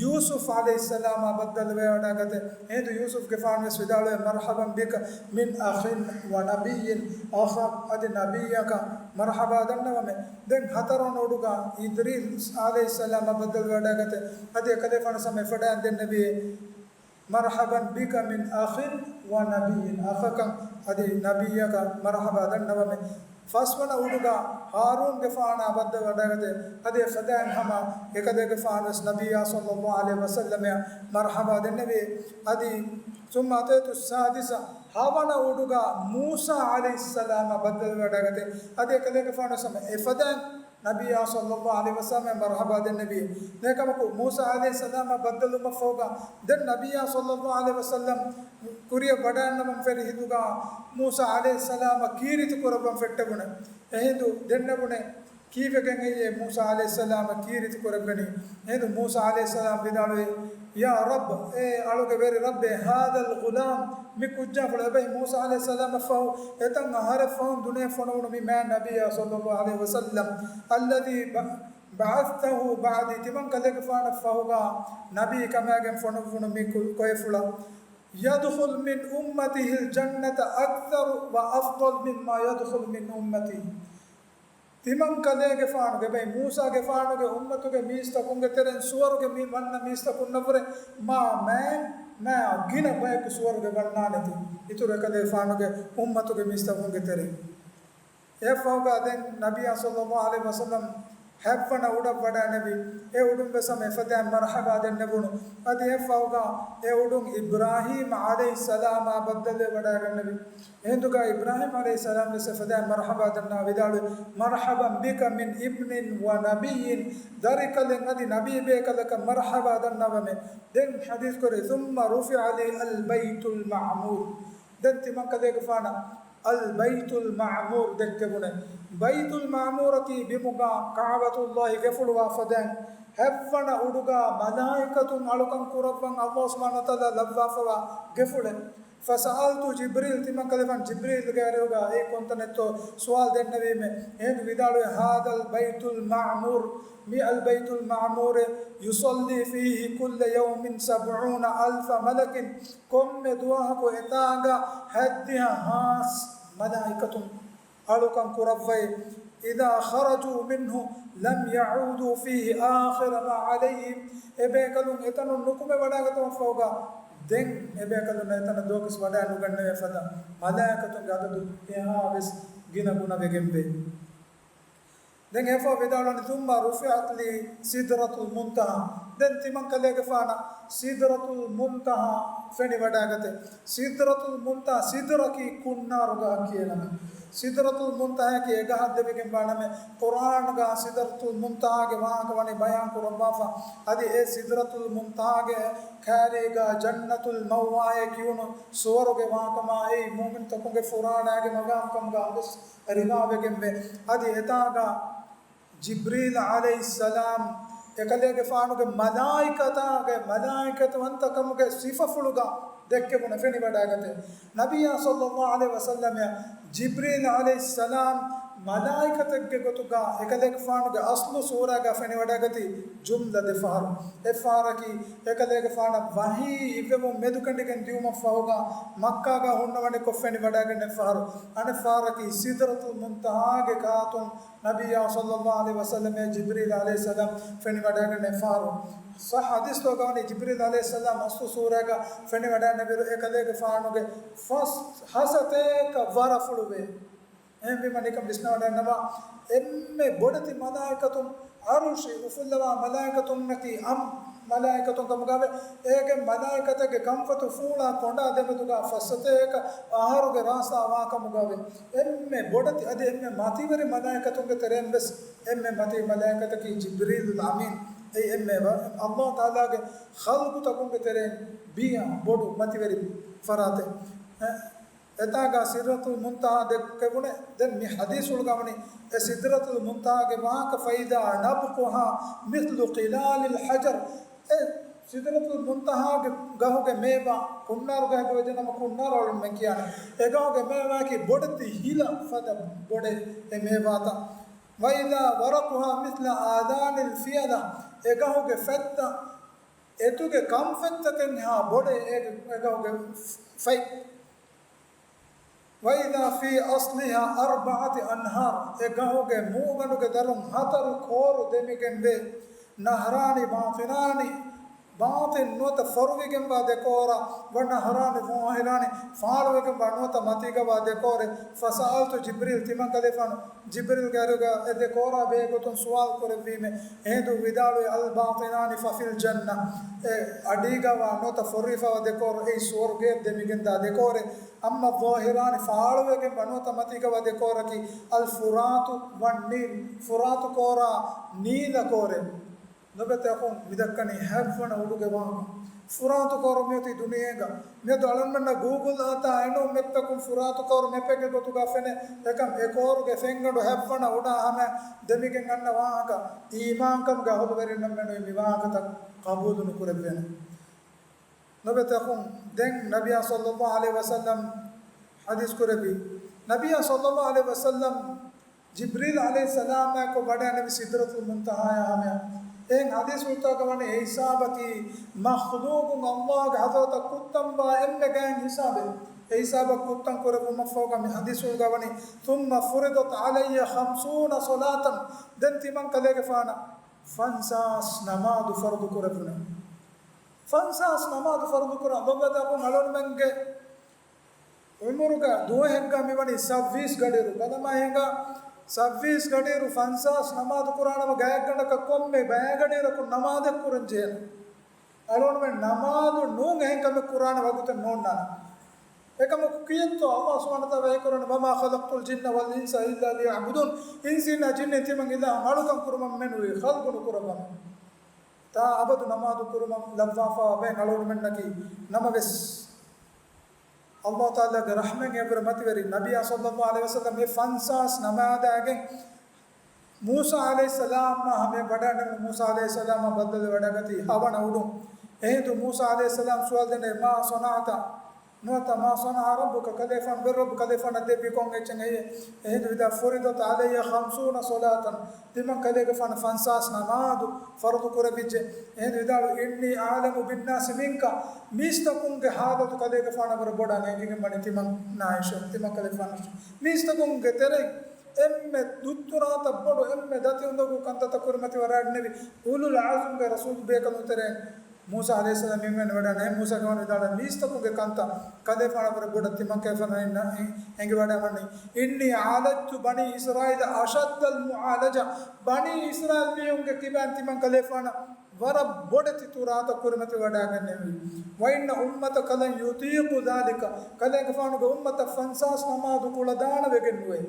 ޔޫސުފް ޢަލައިހިއްސަލާމާ ބައްދަލުވެވަޑައިގަތޭ. އެހިނދު ޔޫސުފްގެފާނުވެސް ވިދާޅުވޭ، مرحبا بك من أخ ونبي، އަޚަށް އަދި ނަބިއްޔަކަށް މަރުޙަބާ ދަންނަވަމެ. ދެން ހަތަރުވަނަ އުޑުގަ އިދްރީސް ޢަލައިހިއްސަލާމާ ބައްދަލުވެވަޑައިގަތޭ. އަދި އެކަލޭގެފާނު ހަމަ އެފަދައިން ދެންނެވި، مرحبا بك من أخ ونبي، އަޚަކަށް އަދި ނަބިއްޔަކަށް މަރުޙަބާ ދަންނަވަމެ. ފަސްވަނަ އުޑުގަ ހާރޫންގެފާނާ ބައްދަލުވަޑައިގަތޭ. އަދި އެފަދައިން ހަމަ އެކަލޭގެފާނުވެސް ނަބިއްޔާ ޞައްލައްލާހު ޢަލައިހި ވަސައްލަމައަށް މަރުޙަބާ ދެންނެވި. އަދި ثم أتيت السادسة، ހަވަނަ އުޑުގަ މޫސާ ޢަލައިހިއްސަލާމާ ބައްދަލުވެވަޑައިގަތޭ. އަދި އެކަލޭގެފާނު ސަމަ އެފަދައިން ނަބިއްޔާ ޞައްލައްލާހު ޢަލައިހި ވަސައްލަމަށް މަރުޙަބާ ދެންނެވި. އެކަމަކު، މޫސާ ޢަލައިހިއްސަލާމާ ބައްދަލުވުމަށްފަހުގަ، ދެން ނަބިއްޔާ ޞައްލައްލާހު ޢަލައިހި ވަސައްލަމަ ކުރިއަށް ވަޑައިންނަވަން ފެށި ހިނދުގަ، މޫސާ ޢަލައިހިއްސަލާމަށް ކީރިތި ކުރައްވަން ފެއްޓެވުނެ. އެހިނދު ދެންނެވުނެ، ކީއްވެގެން އެއީ މޫސާ ޢަލައިހިއްސަލާމަށް ކީރިތި ކުރެއްވެނީ؟ އެހިނދު މޫސާ ޢަލައިހިއްސަލާމް ވިދާޅުވި، يا رب، އޭ އަޅުގެ ވެރި ރައްބޭ، هذا الغلام، މި ކުއްޖާފުޅު، އެބަހީ މޫސާ ޢަލައިހިއްސަލާމަށްފަހު އެތައް އަހަރެއް ފަހުން ދުނިޔެ ފޮނުވުނު މި މާތް ނަބިއްޔާ ޞައްލައްލާހު ޢަލައިހި ވަސައްލަމް، الذي بعثته بعدي، ތިމަންކަލޭގެފާނަށްފަހުގަ ނަބީ ކަމާގެން ފޮނުއްވުނު މި ކު-، ކޮއެފުޅަށް، يدخل من أمته الجنة أكثر وأفضل مما يدخل من أمتي. ތިމަންކަލޭގެފާނުގެ ބައި މޫސާގެފާނުގެ އުއްމަތުގެ މީސްތަކުންގެ ތެރެއިން ސުވަރުގެ މި ވަންނަ މީސްތަކުންނަށްވުރެ މާ މާތް، މާ ގިނަ ބަޔަކު ސުވަރުގެ ވަންނާނެތީ. އިތުރު އެކަލޭގެފާނުގެ އުއްމަތުގެ މީސްތަކުންގެ ތެރެއިން. އެއަށްފަހުގަ ދެން ނަބިއްޔާ ޞައްލައްލާހު ޢަލައިހި ވަސައްލަމް ހަތްވަނަ އުޑަށް ވަޑައިނެވި. އެ އުޑުން ވެސް ހަމަ އެފަދައިން މަރުޙަބާ ދެންނެވުނު. އަދި އެއަށްފަހުގަ އެ އުޑުން އިބްރާހީމް ޢަލައިހިއްސަލާމާ ބައްދަލުވެވަޑައިގެންނެވި. އެހިނދުގަ އިބްރާހީމް ޢަލައިހިއްސަލާމް ވެސް އެފަދައިން މަރުޙަބާ ދަންނަވާ ވިދާޅުވި، مرحبا بك من ابن ونبي، ދަރިކަލެއް އަދި ނަބީ ބޭކަލަކަށް މަރުޙަބާ ދަންނަވަމޭ. ދެން ޙަދީޘް ކުރޭ، ثم رفع لي البيت المعمور. ދެން ތިމަންކަލޭގެފާނަށް އަލް ބައިތުލް މަޢުމޫރު ދެއްކެވުނެ. ބައިތުލް މަޢުމޫރަކީ ބިމުގަ ކަޢުބަތުﷲ ގެފުޅު ވާ ފަދައިން ހަތްވަނަ އުޑުގަ މަލާއިކަތުން އަޅުކަން ކުރައްވަން ﷲ ސުބްޙާނަހޫ ވަތަޢާލާ ލައްވާފަވާ ގެފުޅެއް. فسألت جبريل، ތިމަންކަލޭގެފާނު ޖިބްރީލްގެ އަރިހުގަ އެ ކޮންތަނެއްތޯ ސުވާލު ދެންނެވީމޭ. އެހިނދު ވިދާޅުވި، هذا البيت المعمور، މި އަލް ބައިތުލް މަޢުމޫރެއް، يصلي فيه كل يوم سبعون ألف ملك، ކޮންމެ ދުވަހަކު އެތާނގަ ހަތްދިހަ ހާސް މަލާއިކަތުން އަޅުކަން ކުރައްވައި، إذا خرجوا منه لم يعودوا فيه آخر ما عليهم، އެބޭކަލުން އެތަނުން ނުކުމެ ވަޑައިގަތުމަށްފަހުގަ، ދެން އެބޭކަލުންނަށް އެތަނަށް ދުވަހަކުވެސް ވަޑައި ނުގަންނެވޭ ފަދަ މަލާއިކަތުންގެ އަދަދު އެހާވެސް ގިނަ ގުނަވެގެންވޭ. ދެން އެފަ ވިދާޅުވަނީ، ثم رفعت لي سدرة المنتهى. ދެން ތިމަންކަލޭގެފާނަށް ސިދްރަތުލް މުންތަހާ ފެނިވަޑައިގަތޭ. ސިދްރަތުލް މުންތަހާ، ސިދްރަކީ ކުންނާރު ގަހަކީ އެނަމެ. ސިދްރަތުލް މުންތަހާއަކީ އެ ގަހަށް ދެވިގެންވާ ނަމެއް. ޤުރްއާންގަ ސިދްރަތުލް މުންތަހާގެ ވާހަކަ ވަނީ ބަޔާން ކުރައްވާފަ. އަދި އެ ސިދްރަތުލް މުންތަހާގެ ކާރީގަ ޖަންނަތުލް މައުވާއޭ ކިޔުނު ސުވަރުގެ ވާކަމާ އެއީ މުއުމިންތަކުންގެ ފުރާނައިގެ މަގާމްކަމުގަ ވެސް ރިވާވެގެންވޭ. އަދި އެތާގަ ޖިބްރީލް ޢަލައިހިއްސަލާމް އެކަލޭގެފާނުގެ މަލާއިކަތާގެ މަލާއިކަތުވަންތަކަމުގެ ސިފަފުޅުގަ ދެއްކެވުނެ ފެނިވަޑައިގަތޭ. ނަބިއްޔާ ޞައްލައްލާހު ޢަލައިހި ވަސައްލަމަށް ޖިބްރީލް ޢަލައިހިއްސަލާމް މަލާއިކަތެއްގެ ގޮތުގަ އެކަލޭގެފާނުގެ އަސްލު ސޫރައިގަ ފެނިވަޑައިގަތީ ޖުމްލަ ދެފަހަރު. އެއްފަހަރަކީ އެކަލޭގެފާނަށް ވަޙީ އިއްވެވުން މެދުކެނޑިގެން ދިއުމަށްފަހުގަ މައްކާގަ ހުންނަވަނިކޮށް ފެނިވަޑައިގެންނެވި ފަހަރު. އަނެއްފަހަރަކީ ސިދްރަތުލް މުންތަހާގެ ކާތުން ނަބިއްޔާ ޞައްލައްލާހު ޢަލައިހި ވަސައްލަމަށް ޖިބްރީލް ޢަލައިހިއްސަލާމް ފެނިވަޑައިގެންނެވި ފަހަރު. ޞައްޙަ ޙަދީޘްތަކުގަ ވަނީ ޖިބްރީލް ޢަލައިހިއްސަލާމް އަސްލު ސޫރައިގަ ފެނިވަޑައިނެވިއިރު އެކަލޭގެފާނުގެ ފަސް ހަސަތޭކަ ވަރަފުޅުވޭ. އެހެންވީމަ ނިކަން ވިސްނަވަޑައިންނަވާ، އެންމެ ބޮޑެތި މަލާއިކަތުން، ޢަރުޝި އުފުއްލަވާ މަލާއިކަތުންނަކީ އަން މަލާއިކަތުން ކަމުގައެވެ. އޭގެ މަލާއިކަތެއްގެ ކަންފަތު ފޫޅާ ކޮނޑާ ދެމެދުގަ ފަސްސަތޭކަ އަހަރުގެ ރާސްތާ ވާކަމުގައެވެ. އެންމެ ބޮޑެތި އަދި އެންމެ މަތިވެރި މަލާއިކަތުންގެ ތެރެއިން ވެސް އެންމެ މަތިވެރި މަލާއިކަތަކީ ޖިބްރީލުލް އަމީން. އެއީ އެންމެ ވަ-، ﷲ ތަޢާލާގެ ޚަލްޤުތަކުންގެ ތެރެއިން ބިޔަ ބޮޑު މަތިވެރި ފަރާތެއް. އެތާގަ ސިދްރަތުލް މުންތަހާ ދެއްކެވުނެ. ދެން މި ޙަދީޘްފުޅުގަ ވަނީ އެ ސިދްރަތުލް މުންތަހާގެ ވާހަކަ، فإذا نبقها مثل قلال الحجر، އެ ސިދްރަތުލް މުންތަހާގެ ގަހުގެ މޭވާ، ކުންނާރު ގަހެއްގެ ވެއްޖެނަމަ ކުންނާރު އަޅުންމެން ކިޔާނެ، އެ ގަހުގެ މޭވާއަކީ ބޮޑެތި ހިލަ ފަދަ ބޮޑޭ އެ މޭވާތައް. وإذا ورقها مثل آذان الفيلة، އެ ގަހުގެ ފަތްތައް އެތުގެ ކަންފަތްތަކެއްހާ ބޮޑޭ އެ، އެ ގަހުގެ ފަތް. وإذا في أصلها أربعة أنهار، އެ ގަހުގެ މޫގަނޑުގެ ދަރުން ހަތަރު ކޯރު ދެމިގެންވޭ. نهران باطنان، ބާޠިން ނުވަތަ ފޮރުވިގެންވާ ދެކޯރަށް، ވަނަހަރާނި ޒާހިރާނި ފާޅުވެގެންވާ ނުވަތަ މަތީގަވާ ދެކޯރެއް. ފަސައަލްތު ޖިބްރީލް، ތިމަން ކަލޭފާނު ޖިބްރީލްގެ އަރިހުގަ އެ ދެކޯރާ ބެހޭގޮތުން ސުވާލު ކުރެއްވީމޭ. އެހިނދު ވިދާޅުވި، އަލްބާޠިނާނި ފަފިލް ޖަންނަ، އެ އަޑީގަވާ ނުވަތަ ފޮރުވިފަވާ ދެކޯރު އެއީ ސުވަރުގެއަށް ދެމިގެންދާ ދެކޯރެއް. އައްމާ ޒާހިރާނި ފާޅުވެގެންވާ ނުވަތަ މަތީގަވާ ދެކޯރަކީ، އަލް ފުރާތު ވަން ނީލް، ފުރާތު ކޯރާ ނީލަ ކޯރެއް. ލޮބުވެތި އަޚުން، މިދައްކަނީ ހަތްވަނަ އުޑުގެ ވާހަކަ. ފުރާތު ކޯރު މިއޮތީ ދުނިޔޭގަ. މިއަދު އަޅުގަނޑުމެންނަށް ގޫގުލް އާތާ އެނޫން މެޕްތަކުން ފުރާތު ކޯރު މެޕެއްގެ ގޮތުގަ ފެނޭ. އެކަމް އެ ކޯރުގެ ފެންގަނޑު ހަތްވަނަ އުޑާ ހަމަ ދެމިގެން އަންނަ ވާހަކަ. އީމާންކަމުގެ އަހުލުވެރިންނަށް މެނުވީ މި ވާހަކަތައް ޤަބޫލު ނުކުރެއްވޭނެ. ލޮބުވެތި އަޚުން، ދެން ނަބިއްޔާ ޞައްލައްލާހު ޢަލައިހި ވަސައްލަމް ޙަދީޘް ކުރެއްވި. ނަބިއްޔާ ޞައްލައްލާހު ޢަލައިހި ވަސައްލަމް ޖިބްރީލް ޢަލައިހިއްސަލާމާއެކު ވަޑައިންނެވި ސިދްރަތުލް މުންތަހާޔާ ހަމަޔަށް. އެހެން ޙަދީޘްފުޅުތަކުގަ ވަނީ އެ ހިސާބަކީ މަޚްލޫޤުން ﷲގެ ޙަޟްރަތަށް ކުއްތަންވާ އެންމެ ގާތް ހިސާބެއް. އެ ހިސާބަށް ކުއްތަން ކުރެއްވުމަށްފަހުގަ މި ޙަދީޘްފުޅުގަ ވަނީ، ثم فرضت علي خمسون صلاة، ދެން ތިމަން ކަލޭގެފާނަށް ފަންސާސް ނަމާދު ފަރުޟު ކުރެއްވުނެ. ފަންސާސް ނަމާދު ފަރުޟު ކުރާ ލޮބުވެތި އަޚުން، އަޅުގަނޑުމެންގެ ޢުމުރުގަ ދުވަހެއްގަ މިވަނީ ސައްވީސް ގަޑިއިރު. ބަލަމާ ހިނގާ ސައްވީސް ގަޑިއިރު ފަންސާސް ނަމާދު ކުރާނަމަ ގާތްގަނޑަކަށް ކޮންމެ ބައިގަޑިއިރަކުން ނަމާދެއް ކުރަން ޖެހޭނެ. އަޅުގަނޑުމެން ނަމާދު ނޫން އެހެން ކަމެއް ކުރާނެ ވަގުތެއް ނޯންނާނެ. އެކަމަކު ކިޔަންތޯ ﷲ ސުބްޙާނަހޫ ވަތަޢާލާ ވަޙީކުރަނީ، وما خلقت الجن والإنس إلا ليعبدون، އިންސީންނާ ޖިންނިން ތިމަން އިލާހަށް އަޅުކަން ކުރުމަށް މެނުވީ، ޚަލްޤު ނުކުރައްވަމެ. ތާ އަބަދު ނަމާދު ކުރުމަށް ލައްވާފަވާ ބައެއް އަޅުގަނޑުމެންނަކީ. ނަމަވެސް، ﷲ ތަޢާލާގެ ރަޙްމަތް އެވަރު މަތިވެރި ނަބިއްޔާ ޞައްލައްލާހު ޢަލައިހި ވަސައްލަމް އެ ފަންސާސް ނަމާދާގެން މޫސާ ޢަލައިހިއްސަލާމްއާ ހަމަޔަށް ވަޑައިންނެވުނު. މޫސާ ޢަލައިހިއްސަލާމްއާ ބައްދަލުވެވަޑައިގަތީ ހަވަނަ އުޑުން. އެހިނދު މޫސާ ޢަލައިހިއްސަލާމް ސުވާލު ދެންނެވި، ما صنعت؟ ނުވަތަ ما صنع ربك؟ ކަލޭފާނު، ވެރި ރައްބު ކަލޭފާނަށް ދެއްވީ ކޮން އެއްޗެއް ހެއްޔޭ؟ އެހިނދު ވިދާޅުވި، فرضت علي خمسون صلاة، ތިމަން ކަލޭގެފާނަށް ފަންސާސް ނަމާދު ފަރުޟު ކުރެވިއްޖެ. އެހިނދު ވިދާޅުވި، إني أعلم بالناس منك، މީސްތަކުންގެ ޙާލަތު ކަލޭގެފާނަށް ވަރަށް ބޮޑަށް އެނގިގެންވަނީ ތިމަންނާއިށެވެ. ތިމަން ކަލޭގެފާނަށް މީސްތަކުންގެ ތެރެއިން އެންމެ ދުއްތުރާތައް ބޮޑު، އެންމެ ދަތި އުނދަގޫ ކަންތައްތައް ކުރިމަތިވެވަޑައިގެންނެވި، އުލުލް ޢަޒްމްގެ ރަސޫލު ބޭކަލުން ތެރެއިން. މޫސާ ޢަލައިހިއްސަލާމް މި މިންވަޑައިގެން މޫސާގެފާނު ވިދާޅުވި، މީސްތަކުންގެ ކަންތައް ކަލޭފާނަށް ވަރަށް ބޮޑަށް ތިމަން ކަލޭފާނަށް އެނގިވަޑައިގަންނަވަނީ. إني عالجت بني إسرائيل أشد المعالجة، ބަނީ އިސްރާއީލް މީހުންގެ ކިބައިން ތިމަން ކަލޭފާނަށް ވަރަށް ބޮޑެތި ތުރާތައް ކުރިމަތިވެވަޑައިގެންނެވި. وإن أمتك لن يطيقوا ذلك، ކަލޭގެފާނުގެ އުއްމަތަށް ފަންސާސް ނަމާދު ކުޅަދާނަ ވެގެންނުވޭ.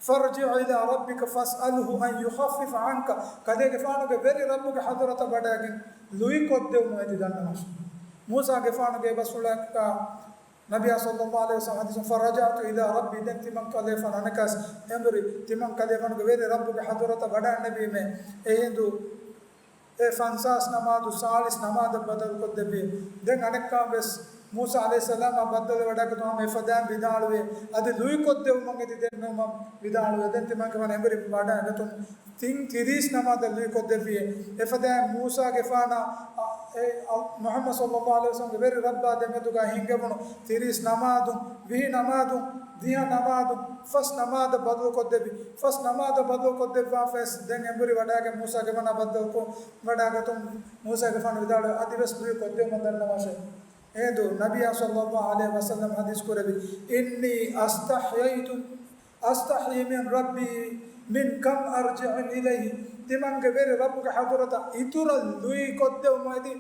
فارجع إلى ربك فاسأله أن يخفف عنك، ކަލޭގެފާނުގެ ވެރި ރައްބުގެ ޙަޟްރަތަށް ވަޑައިގެން ލުއިކޮށްދެވުމުން އެދި ދަންނަވާށި. މޫސާގެފާނުގެ ބަސްފުޅަކަށް ނަބިއްޔާ ޞައްލައްލާހު ޢަލައިހި ވަސައްލަމް ޙަދީޘް، فرجعت إلى ربي، ދެން ތިމަން ކަލޭފާނަށް އަނެއްކާވެސް އެނބުރި، ތިމަން ކަލޭފާނުގެ ވެރި ރައްބުގެ ޙަޟްރަތަށް ވަޑައިގެންނެވީމޭ. އެހިނދު އެ ފަންސާސް ނަމާދު ސާޅީސް ނަމާދަށް ބަދަލުކޮށްދެއްވި. ދެން އަނެއްކާވެސް މޫސާ ޢަލައިހިއްސަލާމާ ބައްދަލުވެވަޑައިގަތުމަށް އެފަދައިން ވިދާޅުވި، އަދި ލުއިކޮށްދެވުމަށް އެދި ދެންނެވުމަށް ވިދާޅުވި. ދެން ތިމަންކަލޭފާނު އެނބުރި ވަޑައިގަތުން ތިން ތިރީސް ނަމާދަށް ލުއިކޮށްދެއްވި. އެފަދައިން މޫސާގެފާނާ، އަ، އެ، އަ، މުޙައްމަދު ޞައްލައްލާހު ޢަލައިހި ވަސައްލަމްގެ ވެރި ރައްބާ ދެމެދުގަ ހިންގެވުނު ތިރީސް ނަމާދުން، ވިހި ނަމާދުން، ދިހަ ނަމާދުން، ފަސް ނަމާދަށް ބަދަލުކޮށްދެއްވި. ފަސް ނަމާދަށް ބަދަލުކޮށްދެއްވާފަވެސް ދެން އެނބުރި ވަޑައިގެން މޫސާގެފާނާ ބައްދަލުކޮށް ވަޑައިގަތުން މޫސާގެފާނު ވިދާޅުވި، އަދިވެސް ލުއިކޮށްދެވުމަށް ދަންނަވާށޭ. އެހިނދު ނަބިއްޔާ ޞައްލައްލާހު ޢަލައިހި ވަސައްލަމް ޙަދީޘް ކުރެއްވި، إني أستحييت، أستحيي من ربي من كم أرجع إليه، ތިމަންގެ ވެރި ރައްބުގެ ޙަޟްރަތަށް އިތުރަށް ލުއިކޮށްދެވުމަށް އެދި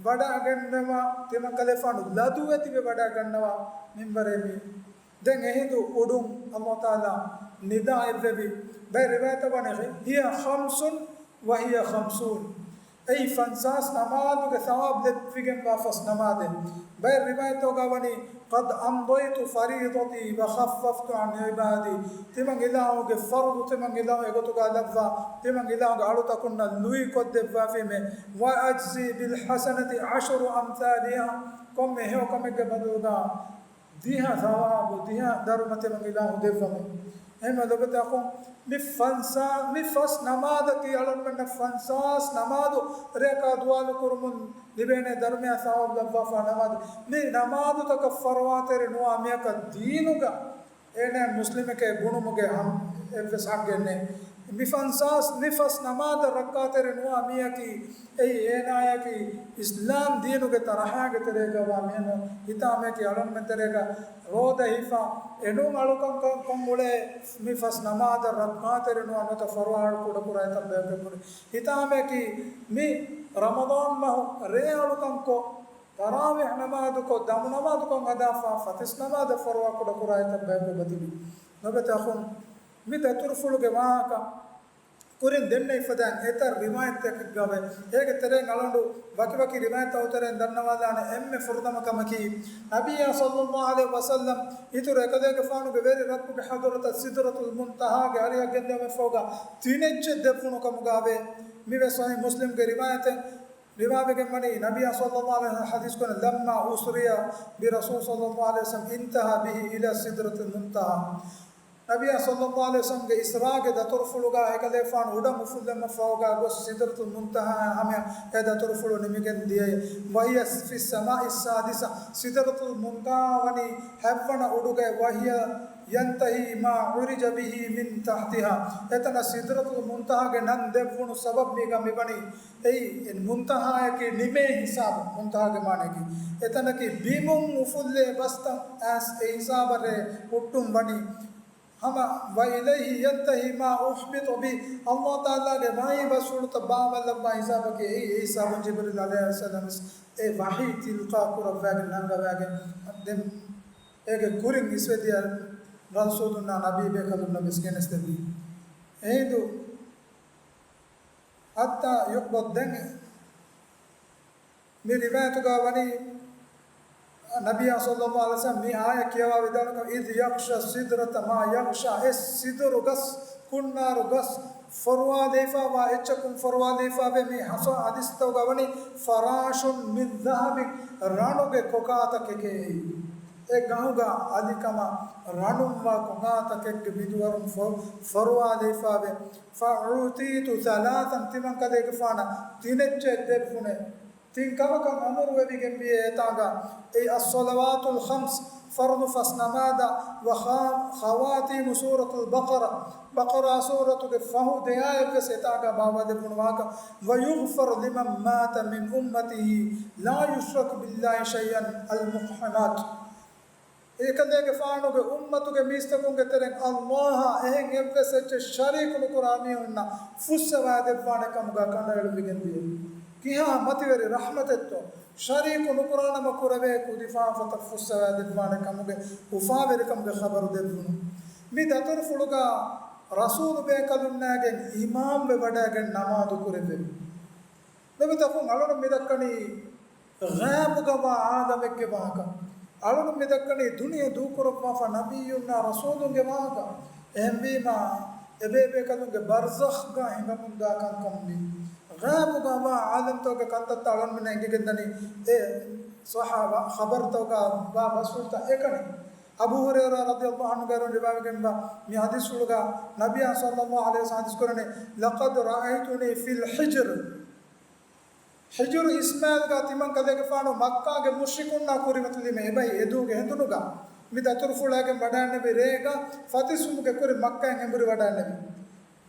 ވަޑައިގަންނަވާ، ތިމަން ކަލޭފާނު ލަދުވެތިވެ ވަޑައިގަންނަވާ މިންވަރެއް މީ. ދެން އެހިނދު އުޑުން ﷲ ތަޢާލާ ނިދާ އެއްވެވި. ބައެއް ރިވާޔަތްތައް ވަނީ، هي خمس وهي خمسون، އެއީ ފަންސާސް ނަމާދުގެ ޘަވާބު ލެއްވިގެންވާ ފަސް ނަމާދެއް. ބައެއް ރިވާޔަތްތަކުގަ ވަނީ، قد أمضيت فريضتي وخففت عن عبادي، ތިމަން އިލާހުގެ ފަރުޟު ތިމަން އިލާހު އެގޮތުގަ ލައްވާ، ތިމަން އިލާހުގެ އަޅުތަކުންނަށް ލުއިކޮށްދެއްވާފީމޭ. وأجزي بالحسنة عشر أمثالها، ކޮންމެ ހެޔޮކަމެއްގެ ބަދަލުގަ ދިހަ ޘަވާބު، ދިހަ ދަރުމަ ތިމަން އިލާހު ދެއްވަމު. އެހެންވެ ލޮބުވެތި އަޚުން، މި ފަންސާ-، މި ފަސް ނަމާދަކީ އަޅުގަނޑުމެންނަށް ފަންސާސް ނަމާދު ރެއަކާ ދުވާލު ކުރުމުން ލިބޭނެ ދަރުމަޔާ ޘަވާބު ލައްވާފާ ނަމާދު. މި ނަމާދުތަކަށް ފަރުވާތެރި ނުވާ މީހަކަށް ދީނުގަ އޭނަ މުސްލިމެކޭ ބުނުމުގެ ހަމަ އެއްވެސް ޙައްޤެއް ނެތް. މި ފަންސާސް، މި ފަސް ނަމާދަށް ރައްކާތެރި ނުވާ މީހަކީ، އެއީ އޭނާޔަކީ އިސްލާމް ދީނުގެ ތަރަހާގެ ތެރޭގަވާ މީހެއް ނޫން. ހިތާމަޔަކީ އަޅުންމެން ތެރޭގަ ރޯދަ ހިފާ، އެނޫން އަޅުކަން ކޮށް، ކޮށް އުޅޭ މި ފަސް ނަމާދަށް ރައްކާތެރި ނުވާ ނުވަތަ ފަރުވާ ކުޑަކުރާ އެތައް ބަޔަކު އެބުނި. ހިތާމަޔަކީ މި ރަމަޟާން މަހު ރޭ އަޅުކަން ކޮށް، ތަރާވީޙް ނަމާދުކޮށް، ދަމު ނަމާދުކޮށް އަދާފާ، ފަތިސް ނަމާދަށް ފަރުވާ ކުޑަކުރާ އެތައް ބަޔަކު އެބަތިބި. ލޮބުވެތި އަޚުން، މި ދަތުރުފުޅުގެ ވާހަކަ ކުރިން ދެންނެވިފަދައިން އެތައް ރިވާޔަތްތަކެއްގައި ވޭ. އޭގެ ތެރެއިން އަޅުގަނޑު ވަކިވަކި ރިވާޔަތްތައް އޮތަރެއިން ދަންނަވާލާނެ. އެންމެ ފުރަތަމަ ކަމަކީ، ނަބިއްޔާ ޞައްލައްލާހު ޢަލައިހި ވަސައްލަމް އިތުރު އެކަލޭގެފާނުގެ ވެރި ރައްބުގެ ޙަޟްރަތަށް ސިދްރަތުލް މުންތަހާގެ އަރިހަށް ގެންދެވުމަށްފަހުގަ ތިނެއްޗެއް ދެއްވުނު ކަމުގައި ވޭ. މިވެސް ޞަޙީޙު މުސްލިމްގެ ރިވާޔަތެއް ރިވާވެގެން ވަނީ، ނަބިއްޔާ ޞައްލައްލާހު ޢަލައިހި ވަސައްލަމް ޙަދީޘް ކުރަން، "لما أسري برسول صلى الله عليه وسلم انتهى به إلى سدرة المنتهى." ނަބިއްޔާ ޞައްލައްލާހު ޢަލައިހި ވަސައްލަމްގެ އިސްރާގެ ދަތުރުފުޅުގަ އެކަލޭފާނު އުޑަށް އުފުއްލެވުމަށްފަހުގަ ގޮސް ސިދްރަތުލް މުންތަހާ ހަމަޔަށް އެ ދަތުރުފުޅު ނިމިގެން ދިޔައީ. "وهي في السماء السادسة." ސިދްރަތުލް މުންތަހާ ވަނީ ހަތްވަނަ އުޑުގައި، "وهي ينتهي ما عرج به من تحتها." އެތަނަށް ސިދްރަތުލް މުންތަހާގެ ނަން ދެއްވުނު ސަބަބު މީގަ މިވަނީ. އެއީ، އެ މުންތަހާޔަކީ ނިމޭ ހިސާބު، މުންތަހާގެ މާނަޔަކީ. އެތަނަކީ ބިމުން އުފުއްލޭ ބަސްތައް އައިސް އެ ހިސާބަށް ރޭ ހުއްޓުން ވަނީ. ހަމަ، "وإليه ينتهي ما أحبط به." ﷲ ތަޢާލާގެ ވަޙީ ބަސްފުޅުތައް ބާވައިލައްވާ ހިސާބަކީ އެއީ. އެ ހިސާބުން ޖިބްރީލް ޢަލައިހިއްސަލާމް ވެސް އެ ވަޙީ ތިލްޤާ ކުރައްވައިގެން ނަންގަވައިގެން ދެން އޭގެ ކުރިން އިސްވެދިޔަ ރަސޫލުންނާ ނަބީބޭކަލުންނަށް ވެސް ގެނެސްދެއްވި. އެހިނދު حتى يقبض. ދެން މި ރިވާޔަތުގަ ވަނީ، ނަބިއްޔާ ޞައްލައްލާހު ޢަލައިހި ވަސައްލަމް މި އާޔަތް ކިޔަވާ ވިދާޅުކަން، "إذ يغشى السدرة ما يغشى." އެ ސިދުރު ގަސް، ކުންނާރު ގަސް، ފޮރުވާލައިފާވާ އެއްޗަކުން ފޮރުވާލައިފާވޭ. މި ހަސަ ޙަދީޘްތަކުގަ ވަނީ، "فراش من ذهب." ރަނުގެ ކޮކާތަކެކޭ. އެ ގަހުގަ އަލިކަމަށް ރަނުންވާ ކޮކާތަކެއްގެ ބިނދުވަރުން ފޮ-، ފޮރުވާލައިފާވޭ. "فأعطيت ثلاثا." ތިމަން ކަލޭގެފާނަށް ތިނެއްޗެއް ދެއްވުނެ. ތިން ކަމަކަށް އަމުރުވެވިގެންވިއޭ އެތާނގަ. އެއީ، "الصلوات الخمس." ފަރުޟު ފަސް ނަމާދާ، "وخا-، خواتيم سورة البقرة." ބަޤަރާ ސޫރަތުގެ ފަހު ދެއާއެއްވެސް އެތާނގަ ބާވާލެއްވުނު ވާހަކަ، "ويغفر لمن مات من أمته لا يشرك بالله شيئا." المقحمات. އެކަލޭގެފާނުގެ އުއްމަތުގެ މީސްތަކުންގެ ތެރެއިން ﷲ އާ އެހެން އެއްވެސް އެއްޗެއް ޝަރީކު ނުކުރާ މީހުންނަށް ފުއްސަވާދެއްވާނެ ކަމުގަ ކަނޑައެޅުއްވިގެން ދިޔައީ. ކިހާ މަތިވެރި ރަޙްމަތެއްތޯ؟ ޝަރީކު ނުކުރާނަމަ ކުރެވޭ ކުދިފާފަތައް ފުއްސަވާދެއްވާނެ ކަމުގެ އުފާވެރިކަމުގެ ޚަބަރު ދެއްވުނު. މި ދަތުރުފުޅުގަ ރަސޫލު ބޭކަލުންނާގެން އިމާމްވެ ވަޑައިގެން ނަމާދު ކުރެއްވެވި. ލޮބުވެތި އަޚުން، އަޅުން މި ދައްކަނީ ޣައިބުގަވާ ޢާލަމެއްގެ ވާހަކަ. އަޅުން މި ދައްކަނީ ދުނިޔެ ދޫކުރައްވާފަ ނަބިއްޔުންނާ ރަސޫލުންގެ ވާހަކަ. އެހެންވީމާ، އެބޭބޭކަލުންގެ ބަރްޒަޚްގަ ހިނގަމުންދާ ކަންކަމުން މީ. ޣައިބުގަވާ ޢާލަމްތަކުގެ ކަންތައްތައް އަޅުންމެންނަށް އެނގިގެންދަނީ އެ ޞައްޙަ ޚަބަރުތަކުގަ ވާ ބަސްފުޅުތައް އެކަނި. އަބޫ ހުރައިރާ ރަޟިޔަﷲ ޢަންހުގެ އަރުން ރިވާވެގެންވާ މި ޙަދީޘްފުޅުގަ ނަބިއްޔާ ޞައްލަﷲ ޢަލައިހި ވަސައްލަމް ޙަދީޘް ކުރަނީ، "لقد رأيتني في الحجر." ޙިޖުރު އިސްމާޢީލްގަ ތިމަން ކަލޭގެފާނު މައްކާގެ މުޝްރިކުންނާ ކުރިމަތިލީމޭ އެބައި އެދޫގެ ހެނދުނުގަ. މި ދަތުރުފުޅާގެން ވަޑައިންނެވި ރޭގަ ފަތިސްވުމުގެ ކުރިން މައްކާއިން އެނބުރި ވަޑައިންނެވި.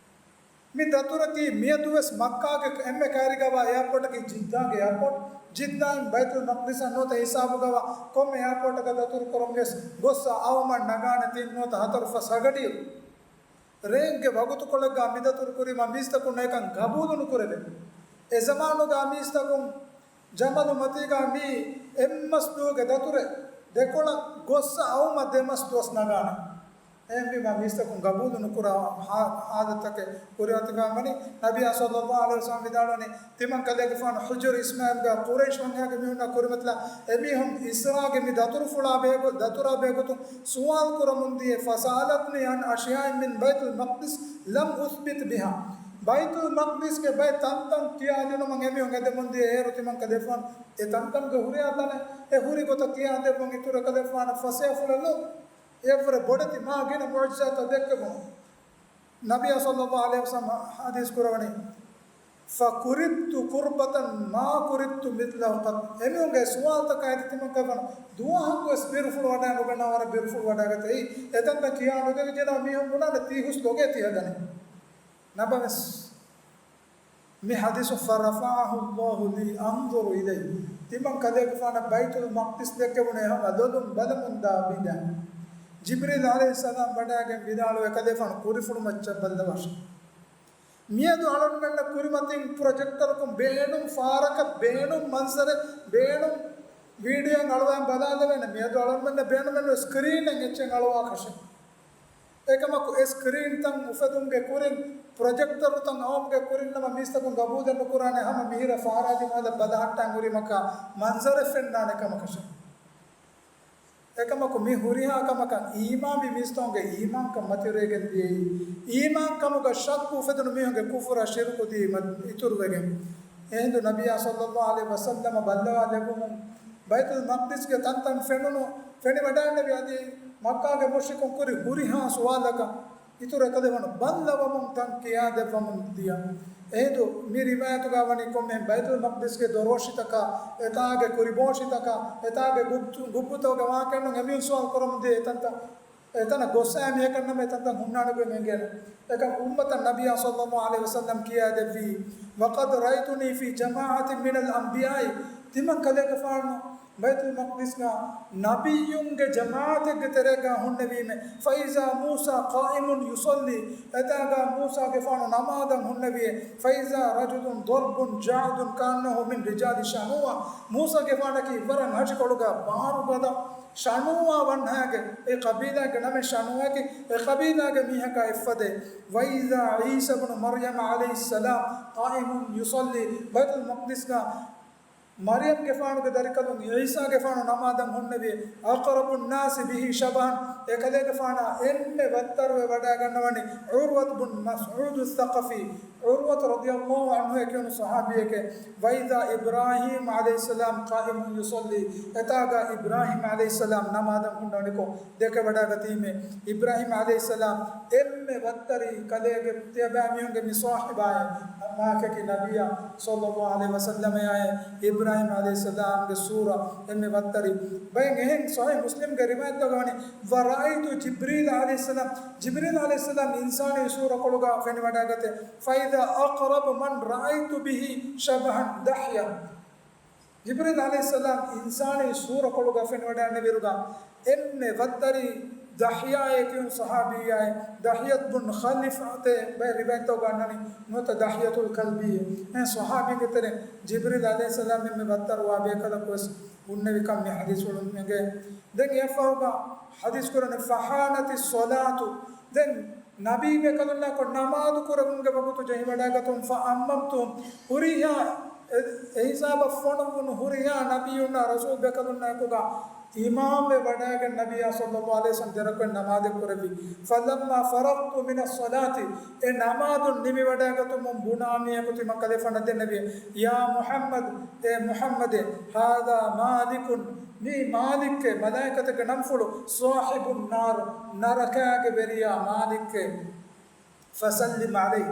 މި ދަތުރަކީ މިއަދުވެސް މައްކާގެ އެންމެ ކައިރިގަވާ އެއާޕޯޓަކީ ޖިއްދާގެ އެއާޕޯޓް. ޖިއްދާއިން ބައިތުލް މަޤްދިސަށް ނުވަތަ ހިސާބުގަވާ ކޮންމެ އެއާޕޯޓަކަށް ދަތުރު ކުރަން ވިޔަސް ގޮއްސަ އައުމަށް ނަގާނެ ތިން ނުވަތަ ހަތަރު ފަސް އަގަޑިއިރު. ރޭގެ ވަގުތުކޮޅެއްގަ މި ދަތުރު ކުރީމަ މީސްތަކުން އެކަން ގަބޫލު ނުކުރެވޭ. އެ ޒަމާނުގަ މީސްތަކުން ޖަމަލު މަތީގަ މީ އެއްމަސް ދުވަހުގެ ދަތުރެއް ދެކޮޅަށް ގޮއްސަ އައުމަށް ދެމަސް ދުވަސް ނަގާނެ. އެހެންވީމަ މީސްތަކުން ގަބޫލު ނުކުރާ ހާ-، ހާލަތަކެއް ކުރިމަތިވާން ވަނީ. ނަބިއްޔާ ޞައްލަﷲ ޢަލައިހި ވަސައްލަމް ވިދާޅުވަނީ، ތިމަން ކަލޭގެފާނު ޙިޖުރު އިސްމާޢީލްގަ ޤުރައިޝް ވަންހާގެ މީހުންނާ ކުރިމަތިލާ އެމީހުން އިސްރާގެ މި ދަތުރުފުޅާ ބެހޭގޮ-، ދަތުރާ ބެހޭގޮތުން ސުވާލު ކުރަމުން ދިޔަ، "فسألتني عن أشياء من بيت المقدس لم أثبت بها." ބައިތުލް މަޤްދިސްގެ ބައެއް ތަންތަން ކިޔާދިނުމަށް އެމީހުން އެދެމުން ދިޔަ އޭރު ތިމަން ކަލޭގެފާނު އެ ތަންތަންގެ ހުރިހާ ތަނެއް އެ ހުރި ގޮތަށް ކިޔާދެއްވުން އިތުރަށް ކަލޭގެފާނަށް ފަސޭހަފުޅެއް ނޫން. އެއަށްވުރެ ބޮޑެތި މާ ގިނަ މުޢުޖިޒާތްތައް ދެއްކެވުނު. ނަބިއްޔާ ޞައްލަﷲ ޢަލައިހި ވަސައްލަމް ޙަދީޘް ކުރަވަނީ، "فكربت كربة ما كربت مثلها قط." އެމީހުންގެ ސުވާލުތަކާ އެދި ތިމަން ކަލޭގެފާނު ދުވަހަކުވެސް ބިރުފުޅު ވަޑައި ނުގަންނަވާ ވަރަށް ބިރުފުޅު ވަޑައިގަތީ. އެތަންތަން ކިޔާ ނުދެވި ޖެނާ މީހުން ބުނާނެ ތީ ހުސް ލޮގޭ ތި ހަދަނީ. ނަބަވެސް މި ޙަދީޘު، فرفعه الله لي أنظر إليه، ތިމަން ކަލޭގެފާނަށް ބައިތުލް މަޤްދިސް ދެއްކެވުނޭ ހަމަ ލޮލުން ބަލަމުން ދާ ބިލާލް. ޖިބްރީލް ޢަލައިހިއްސަލާމް ވަޑައިގެން ވިދާޅުވެ، ކަލޭފާނު ކުރިފުޅު މައްޗަށް ބައްލަވާށޭ. މިއަދު އަޅުންމެންނަށް ކުރިމަތިން ޕްރޮޖެކްޓަރަކުން ބޭނުން، ފާރަކަށް ބޭނުން، މަންޒަރެއް ބޭނުން، ވީޑިއޯއިން އަޅުވާން ބަލާލެވޭނެ. މިއަދު އަޅުންމެންނަށް ބޭނުމެއްނު ސްކްރީނެއް އެއްޗެއް އަޅުވާކަށެއް. އެކަމަކު އެ ސްކްރީންތައް އުފެދުމުގެ ކުރިން، ޕްރޮޖެކްޓަރުތައް އައުމުގެ ކުރިންނަމަ މީސްތަކުން ގަބޫލެއް ނުކުރާނެ ހަމަ މިހިރަ ފާރާ ދިމާލަށް ބަލަހައްޓާން ހުރީމަކާ މަންޒަރެއް ފެންނާނެ ކަމަކަށެއް. އެކަމަކު މި ހުރިހާ ކަމަކަށް އީމާންވި މީސްތަކުންގެ އީމާންކަން މަތިވެރިވެގެން ދިޔައީ، އީމާންކަމުގަ ޝައްކު އުފެދުނު މީހުންގެ ކުފުރާ ޝިރުކު ދީ މަ-، އިތުރުވެގެން. އެހިނދު ނަބިއްޔާ ޞައްލައްލާހު ޢަލައިހި ވަސައްލަމަ ބައްލަވާލެއްވުމުން، ބައިތުލް މަޤްދިސްގެ ތަންތަން ފެނުނު، ފެނިވަޑައިގެންނެވި އަދި މައްކާގެ މުޝްރިކުން ކުރި ހުރިހާ ސުވާލަކަށް އިތުރަށް އެކަލޭފާނު ބައްލަވަމުން ތަން ކިޔާދެއްވަމުން ދިޔަ. އެހިނދު މި ރިވާޔަތުގަ ވަނީ ކޮންމެހެން ބައިތުލް މަޤްދިސްގެ ދޮރޯށިތަކާ، އެތާގެ ކުރިބޯށިތަކާ، އެތާގެ ގުއްތު-، ގުއްބުތަކުގެ ވާހަކައެއްނު އެމީހުން ސުވާލު ކުރަމުން ދިޔަ އެތަންތައް، އެތަނަށް ގޮސް އައި މީހަކަށް ނަމަ އެތަންތަން ހުންނާނެ ގޮތް އެނގޭނެ. އެކަމް އުއްމަތަށް ނަބިއްޔާ ޞައްލައްލާހު ޢަލައިހި ވަސައްލަމް ކިޔާދެއްވީ، وقد رأيتني في جماعة من الأنبياء، ތިމަން ކަލޭގެފާނު ބައިތުލް މަޤްދިސްގަ ނަބިއްޔުންގެ ޖަމާޢަތެއްގެ ތެރޭގަ ހުންނެވީމެ. فإذا موسى قائم يصلي، އެތާގަ މޫސާގެފާނު ނަމާދަށް ހުންނެވިއޭ. فإذا رجل ضرب جعد كأنه من رجال شنوءة، މޫސާގެފާނަކީ ވަރަށް ހަށިކޮޅުގަ ބާރުގަދަ ޝަނޫއާ ވަންހައިގެ، އެ ޤަބީލާގެ ނަމެއް ޝަނޫއަކީ، އެ ޤަބީލާގެ މީހަކާ އެއްފަދައޭ. وإذا عيسى ابن مريم عليه السلام قائم يصلي، ބައިތުލް މަޤްދިސްގަ މަރްޔަމްގެފާނުގެ ދަރިކަލުން ޢީސާގެފާނު ނަމާދަށް ހުންނެވި، أقرب الناس به شبها، އެކަލޭގެފާނާ އެންމެ ވައްތަރުވެ ވަޑައިގަންނަވަނީ ޢުރްވަތު ބުން މަސްޢޫދު އައްޘަޤަފީ، ޢުރްވަތު ރަޟިޔަﷲ ޢަންހު އެކިވަނު ޞަޙާބީއެކޭ. وإذا إبراهيم عليه السلام قائم يصلي، އެތާގަ އިބްރާހީމް ޢަލައިހިއްސަލާމް ނަމާދަށް ހުންނަވަނިކޮށް، ދެކެވަޑައިގަތީމޭ. އިބްރާހީމް ޢަލައިހިއްސަލާމް އެންމެ ވައްތަރީ ކަލޭގެ ތިޔަބައިމީހުންގެ މި ޞާޙިބާއޭ، މާކަކި ނަބިއްޔާ ޞައްލައްލާހު ޢަލައިހި ވަސައްލަމައާއޭ، އިބްރާހީމް ޢަލައިހިއްސަލާމްގެ ޞޫރަ އެންމެ ވައްތަރީ. ބައެއް އެހެން ޞަޙީޙު މުސްލިމްގެ ރިވާޔަތްތަކުގަ ވަނީ، ورأيت جبريل عليه السلام، ޖިބްރީލް ޢަލައިހިއްސަލާމް އިންސާނީ ޞޫރަކޮޅުގަ ފެނިވަޑައިގަތޭ، فإذا أقرب من رأيت به شبها دحية. ޖިބްރީލް ޢަލައިހިއްސަލާމް އިންސާނީ ސޫރަކޮޅުގަ ފެނިވަޑައިގަންނެވިއިރުގަ، އެންމެ ވައްތަރީ ދަޙްޔާއޭ ކިޔުނު ޞަޙާބީއާއޭ، ދަޙްޔަތު ބުން ޚަލިފަތޭ. ބައެއް ރިވާޔަތްތަކުގަ އަންނަނީ ނުވަތަ ދަޙްޔަތުލް ކަލްބީއޭ. އެ ޞަޙާބީންގެ ތެރެއިން ޖިބްރީލް ޢަލައިހިއްސަލާމް އެންމެ ވައްތަރުވާ ބޭކަލަކުވެސް ހުންނެވިކަން މި ޙަދީޘްފުޅުން އެނގޭ. ދެން އެއަށްފަހުގަ ޙަދީޘް ކުރަނީ، فحانت الصلاة، ދެން ނަބީބޭކަލުންނާކޮށް ނަމާދު ކުރެވުމުގެ ވަގުތު ޖެހިވަޑައިގަތުން، فأممتهم، ހުރިހާ އެ، އެހިސާބަށް ފޮނުވުނު ހުރިހާ ނަބިއްޔުންނާ ރަސޫލްބޭކަލުންނާއެކުގަ އިމާމްވެ ވަޑައިގެން ނަބިއްޔާ ޞައްލައްލާހު ޢަލައިހި ވަސައްލަމް ދެރަކުޢަތް ނަމާދެއް ކުރެއްވި. فلما فرغت من الصلاة، އެ ނަމާދުން ނިމިވަޑައިގަތުމުން ބުނާ މީހަކު ތިމަން ކަލޭފާނަށް ދެންނެވި، يا محمد، އޭ މުޙައްމަދޭ، هذا مالك، މީ މާލިކޭ، މަލާއިކަތެއްގެ ނަންފުޅު، صاحب النار، ނަރަކާގެ ވެރިޔާ މާލިކޭ، فسلم عليه،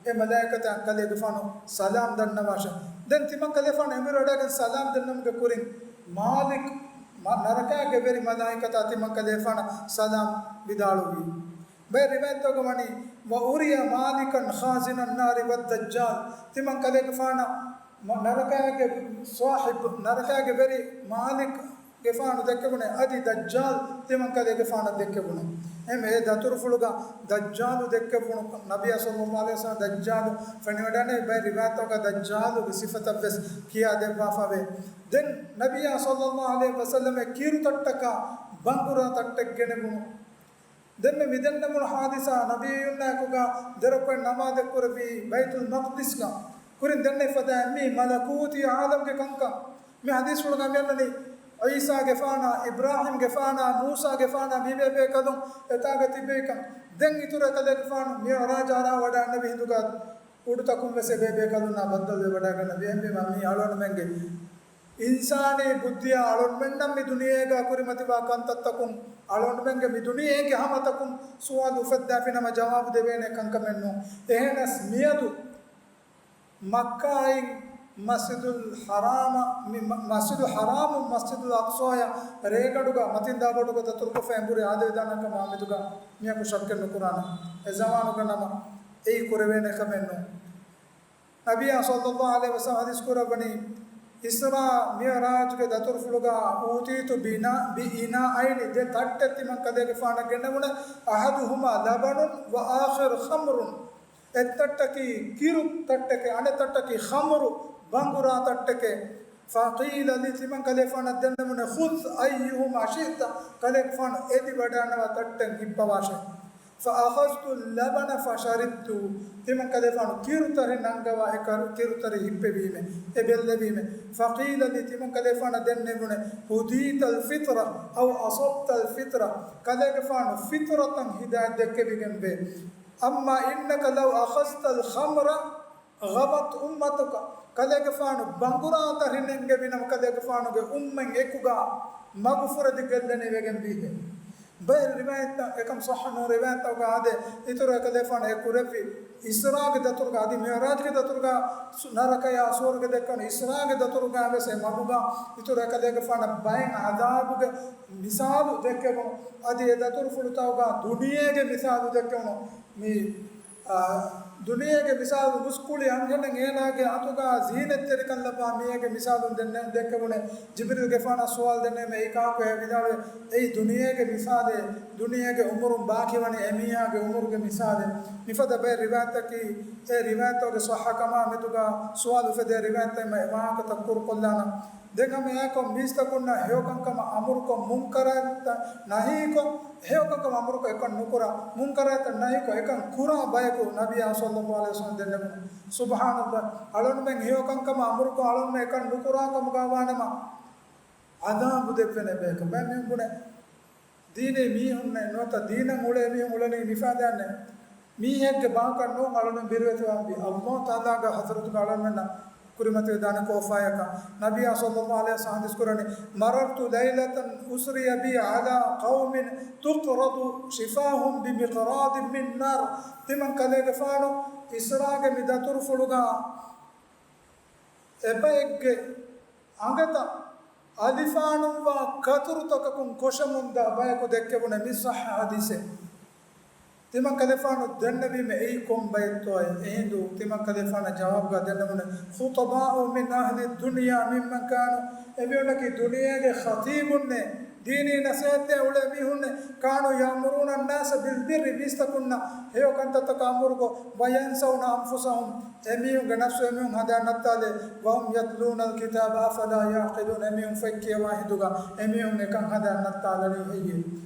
އެ މަލާއިކަތަށް ކަލޭގެފާނު ސަލާމް ދަންނަވާށޭ. ދެން ތިމަން ކަލޭފާނު އެނބުރި ވަޑައިގެން ސަލާމް ދެންނެވުމުގެ ކުރިން، މާލިކް މަ-، ނަރަކާގެ ވެރި މަލާއިކަތާ ތިމަން ކަލޭފާނަށް ސަލާމް ވިދާޅުވި. ބައެއް ރިވާޔަތްތަކުގަ ވަނީ، وأري مالكا خازن النار والدجال، ތިމަން ކަލޭގެފާނަށް މަ-، ނަރަކާގެ ޞާޙިބު، ނަރަކާގެ ވެރި މާލިކް ގެފާނު ދެއްކެވުނޭ، އަދި ދައްޖާލް ތިމަން ކަލޭގެފާނަށް ދެއްކެވުނު. އެހެން އެ ދަތުރުފުޅުގަ ދައްޖާލު ދެއްކެވުނު، ނަބިއްޔާ ޞައްލައްލާހު ޢަލައިހި ވަސައްލަމް ދައްޖާލު ފެނިވަޑައިގެންނެވި. ބައެއް ރިވާޔަތްތަކުގަ ދައްޖާލުގެ ސިފަތައްވެސް ކިޔާދެއްވާފަވޭ. ދެން ނަބިއްޔާ ޞައްލައްލާހު ޢަލައިހި ވަސައްލަމް އެ ކީރު ތައްޓަކާ ބަނގުރާ ތައްޓެއް ގެނެވުނު. ދެންމެ މިދެންނެވުނު ޙާދިސާ ނަބިއްޔުންނާއެކުގަ ދެރަކުޢަތް ނަމާދެއް ކުރެއްވީ ބައިތުލް މަޤްދިސްގަ. ކުރިން ދެންނެވި ފަދައިން މީ މަލަކޫތީ ޢާލަމްގެ ކަންކަން. މި ޙަދީޘްފުޅުގަ މިއަންނަނީ ޢީސާގެފާނާ، އިބްރާހީމްގެފާނާ، މޫސާގެފާނާ މި ބޭބޭކަލުން އެތާގަ ތިއްބެވިކަން. ދެން އިތުރަށް ކަލޭގެފާނު މިޢުރާޖަށް އަރާ ވަޑައިގެންނެވި ހިނދުގަ އުޑުތަކުން ވެސް އެ ބޭބޭކަލުންނާ ބައްދަލުވެވަޑައިގަންނަވި. އެހެންވީމާ މީ އަޅުގަނޑުމެންގެ އިންސާނީ ބުއްދިއާ އަޅުންމެންނަށް މި ދުނިޔޭގަ ކުރިމަތިވާ ކަންތައްތަކުން އަޅުންމެންގެ މި ދުނިޔޭގެ ހަމަތަކުން ސުވާލު އުފައްދާފިނަމަ ޖަވާބު ދެވޭނެ ކަންކަމެއް ނޫން. އެހެނަސް މިއަދު މައްކާއިން މަސްޖިދުލް ޙަރާމަށް، މި މަ-، މަސްޖިދުލް ޙަރާމުން މަސްޖިދުލް އަޤްޞާއަށް ރޭގަނޑުގަ މަތިން ދާބޮޑުގަ ދަތުރުކޮށްފަ އެނބުރި އާދެވިދާނެ ކަމާ މެދުގަ މިއަކު ޝައްކެއް ނުކުރާނެ. އެ ޒަމާނުގަ ނަމަ އެއީ ކުރެވޭނެ ކަމެއް ނޫން. ނަބިއްޔާ ޞައްލައްލާހު ޢަލައިހި ވަސައްލަމަ ޙަދީޘް ކުރައްވަނީ، އިސްރާ މިޢުރާޖުގެ ދަތުރުފުޅުގަ، "أوتيت بإناء، بإناءين"، ދެ ތައްޓެއް ތިމަން ކަލޭގެފާނަށް ގެންނެވުނެ، "أحدهما لبن وآخر خمر"، އެއް ތައްޓަކީ ކިރު ތައްޓެކޭ، އަނެއް ތައްޓަކީ ޚަމްރު، ބަނގުރާ ތައްޓެކޭ. فقيل لي، ތިމަން ކަލޭގެފާނަށް ދެންނެވުނެ، "خذ أيهما شئت"، ކަލޭގެފާނު އެދި ވަޑައިގަންނަވާ ތައްޓެއް ހިއްޕަވާށޭ. فأخذت اللبن فشربت، ތިމަން ކަލޭގެފާނު ކިރުތަރި ނަންގަވާ އެ ކަރު-، ކިރުތަރި ހިއްޕެވީމެ، އެ ބެއްލެވީމެ. فقيل لي، ތިމަން ކަލޭގެފާނަށް ދެންނެވުނެ، "هديت الفطرة أو أصبت الفطرة"، ކަލޭގެފާނު ފިޠުރަތަށް ހިދާޔަތް ދެއްކެވިގެންވޭ. "أما إنك لو أخذت الخمر غوت أمتك"، ކަލޭގެފާނު ބަނގުރާ ތަރި ނެންގެވިނަމަ، ކަލޭގެފާނުގެ އުއްމަތް އެކުގަ މަގުފުރެދި ގެއްލެނީ ވެގެން ވީހޭ. ބައެއް ރިވާޔަތްތައް، އެކަމް ޞައްޙަ ނޫން، ރިވާޔަތްތަކުގަ އާދޭ، އިތުރަށް ކަލޭގެފާނު އެ ކުރެއްވި އިސްރާގެ ދަތުރުގަ، އަދި މިޢުރާޖުގެ ދަތުރުގަ، ސު-، ނަރަކަޔާ ސުވަރުގެ ދެއްކެވުނު އިސްރާގެ ދަތުރުގަ ވެސް އެ މަގުގަ އިތުރަށް ކަލޭގެފާނަށް ބައެއް ޢަޛާބުގެ މިސާލު ދެއްކެވުނު. އަދި އެ ދަތުރުފުޅުތަކުގަ ދުނިޔޭގެ މިސާލު ދެއްކެވުނު. މި އާ، ދުނިޔޭގެ މިސާލު، މުސްކުޅި އަންހެނެއް އޭނާގެ އަތުގަ ޒީނަތްތެރިކަން ލައްވާ މީހެއްގެ މިސާލު ދެންނެ-، ދެއްކެވުނެ. ޖިބްރީލްގެފާނަށް ސުވާލު ދެންނެވީމެ، އެއީ ކާކު އެ؟ ވިދާޅުވި، އެއީ ދުނިޔޭގެ މިސާލެއް، ދުނިޔޭގެ އުމުރުން ބާކީވަނީ އެމީހާގެ އުމުރުގެ މިސާލެއް. މިފަދަ ބައެއް ރިވާޔަތަކީ، އެ ރިވާޔަތުގެ ޞައްޙަކަމާ މެދުގަ ސުވާލު އުފެދޭ ރިވާޔަތެއް، އެ ވާހަކަތައް ކުރުކޮށްލާނަން. ދެން ހަމަ އެއާކޮށް މީސްތަކުންނަށް ހެޔޮކަންކަމަށް އަމުރުކޮށް، މުންކަރާތްތައް ނަހީކޮށް، ހެޔޮކަންކަމަށް އަމުރުކޮށް އެކަން ނުކުރާ، މުންކަރާތްތައް ނަހީކޮށް އެކަން ކުރާ ބަޔަކު ނަބިއްޔާ ޞައްލައްލާހު ޢަލައިހި ވަސައްލަމަ ދެންނެވުނު. ސުބްޙާނައްލާހް، އަޅުންމެން ހެޔޮކަންކަމަށް އަމުރުކޮށް، އަޅުންމެން އެކަން ނުކުރާ ކަމުގަ ވާނަމަ، ޢަޛާބު ދެއްވޭނެ ބަޔަކަށް. ބައެއް މީހުން ބުނޭ، ދީނީ މީހުންނެއް ނުވަތަ ދީނަށް އުޅޭ މީހުން އުޅެނީ މިފަދައިންނޭ. މީހެއްގެ ބަހަކަށް ނޫން އަޅުން ބިރުވެތިވާންވީ. ﷲ ތަޢާލާގެ ޙަޟްރަތުގަ އަޅުންމެންނަށް ކުރިމަތިވެދާނެ ކޯފާޔަކަށް. ނަބިއްޔާ ޞައްލައްލާހު ޢަލައިހި ވަސައްލަމަ ޙަދީޘް ކުރަނީ، "مررت ليلة أسري بي على قوم تقرض شفاههم بمقراض من نار." ތިމަން ކަލޭގެފާނު އިސްރާގެ މި ދަތުރުފުޅުގަ އެބައެއްގެ އަނގަތައް އަލިފާނުންވާ ކަތުރުތަކަކުން ކޮށަމުންދާ ބަޔަކު ދެއްކެވުނެ. މި ޞައްޙަ ޙަދީޘެއް. ތިމަން ކަލޭފާނު ދެންނެވީމެ އެއީ ކޮން ބައެއްތޯއޭ؟ އެހިނދު ތިމަން ކަލޭފާނަށް ޖަވާބުގަ ދެންނެވުނެ، "خطباء من أهل الدنيا ممن كانوا"، އެމީހުންނަކީ ދުނިޔޭގެ ޚަތީބުންނޭ، ދީނީ ނަޞޭޙަތްދޭ އުޅޭ މީހުންނޭ، "كانوا يأمرون الناس بالبر"، މީސްތަކުންނަށް ހެޔޮ ކަންތައްތަކަށް އަމުރުކޮށް، "وينسون أنفسهم"، އެމީހުންގެ ނަފްސު އެމީހުން ހަނދާން ނައްތާލޭ، "وهم يتلون الكتاب أفلا يعقلون"، އެމީހުން ފޮތް ކިޔަވާ ހިނދުގަ އެމީހުން އެކަން ހަނދާން ނައްތާލަނީ ހެއްޔޭ؟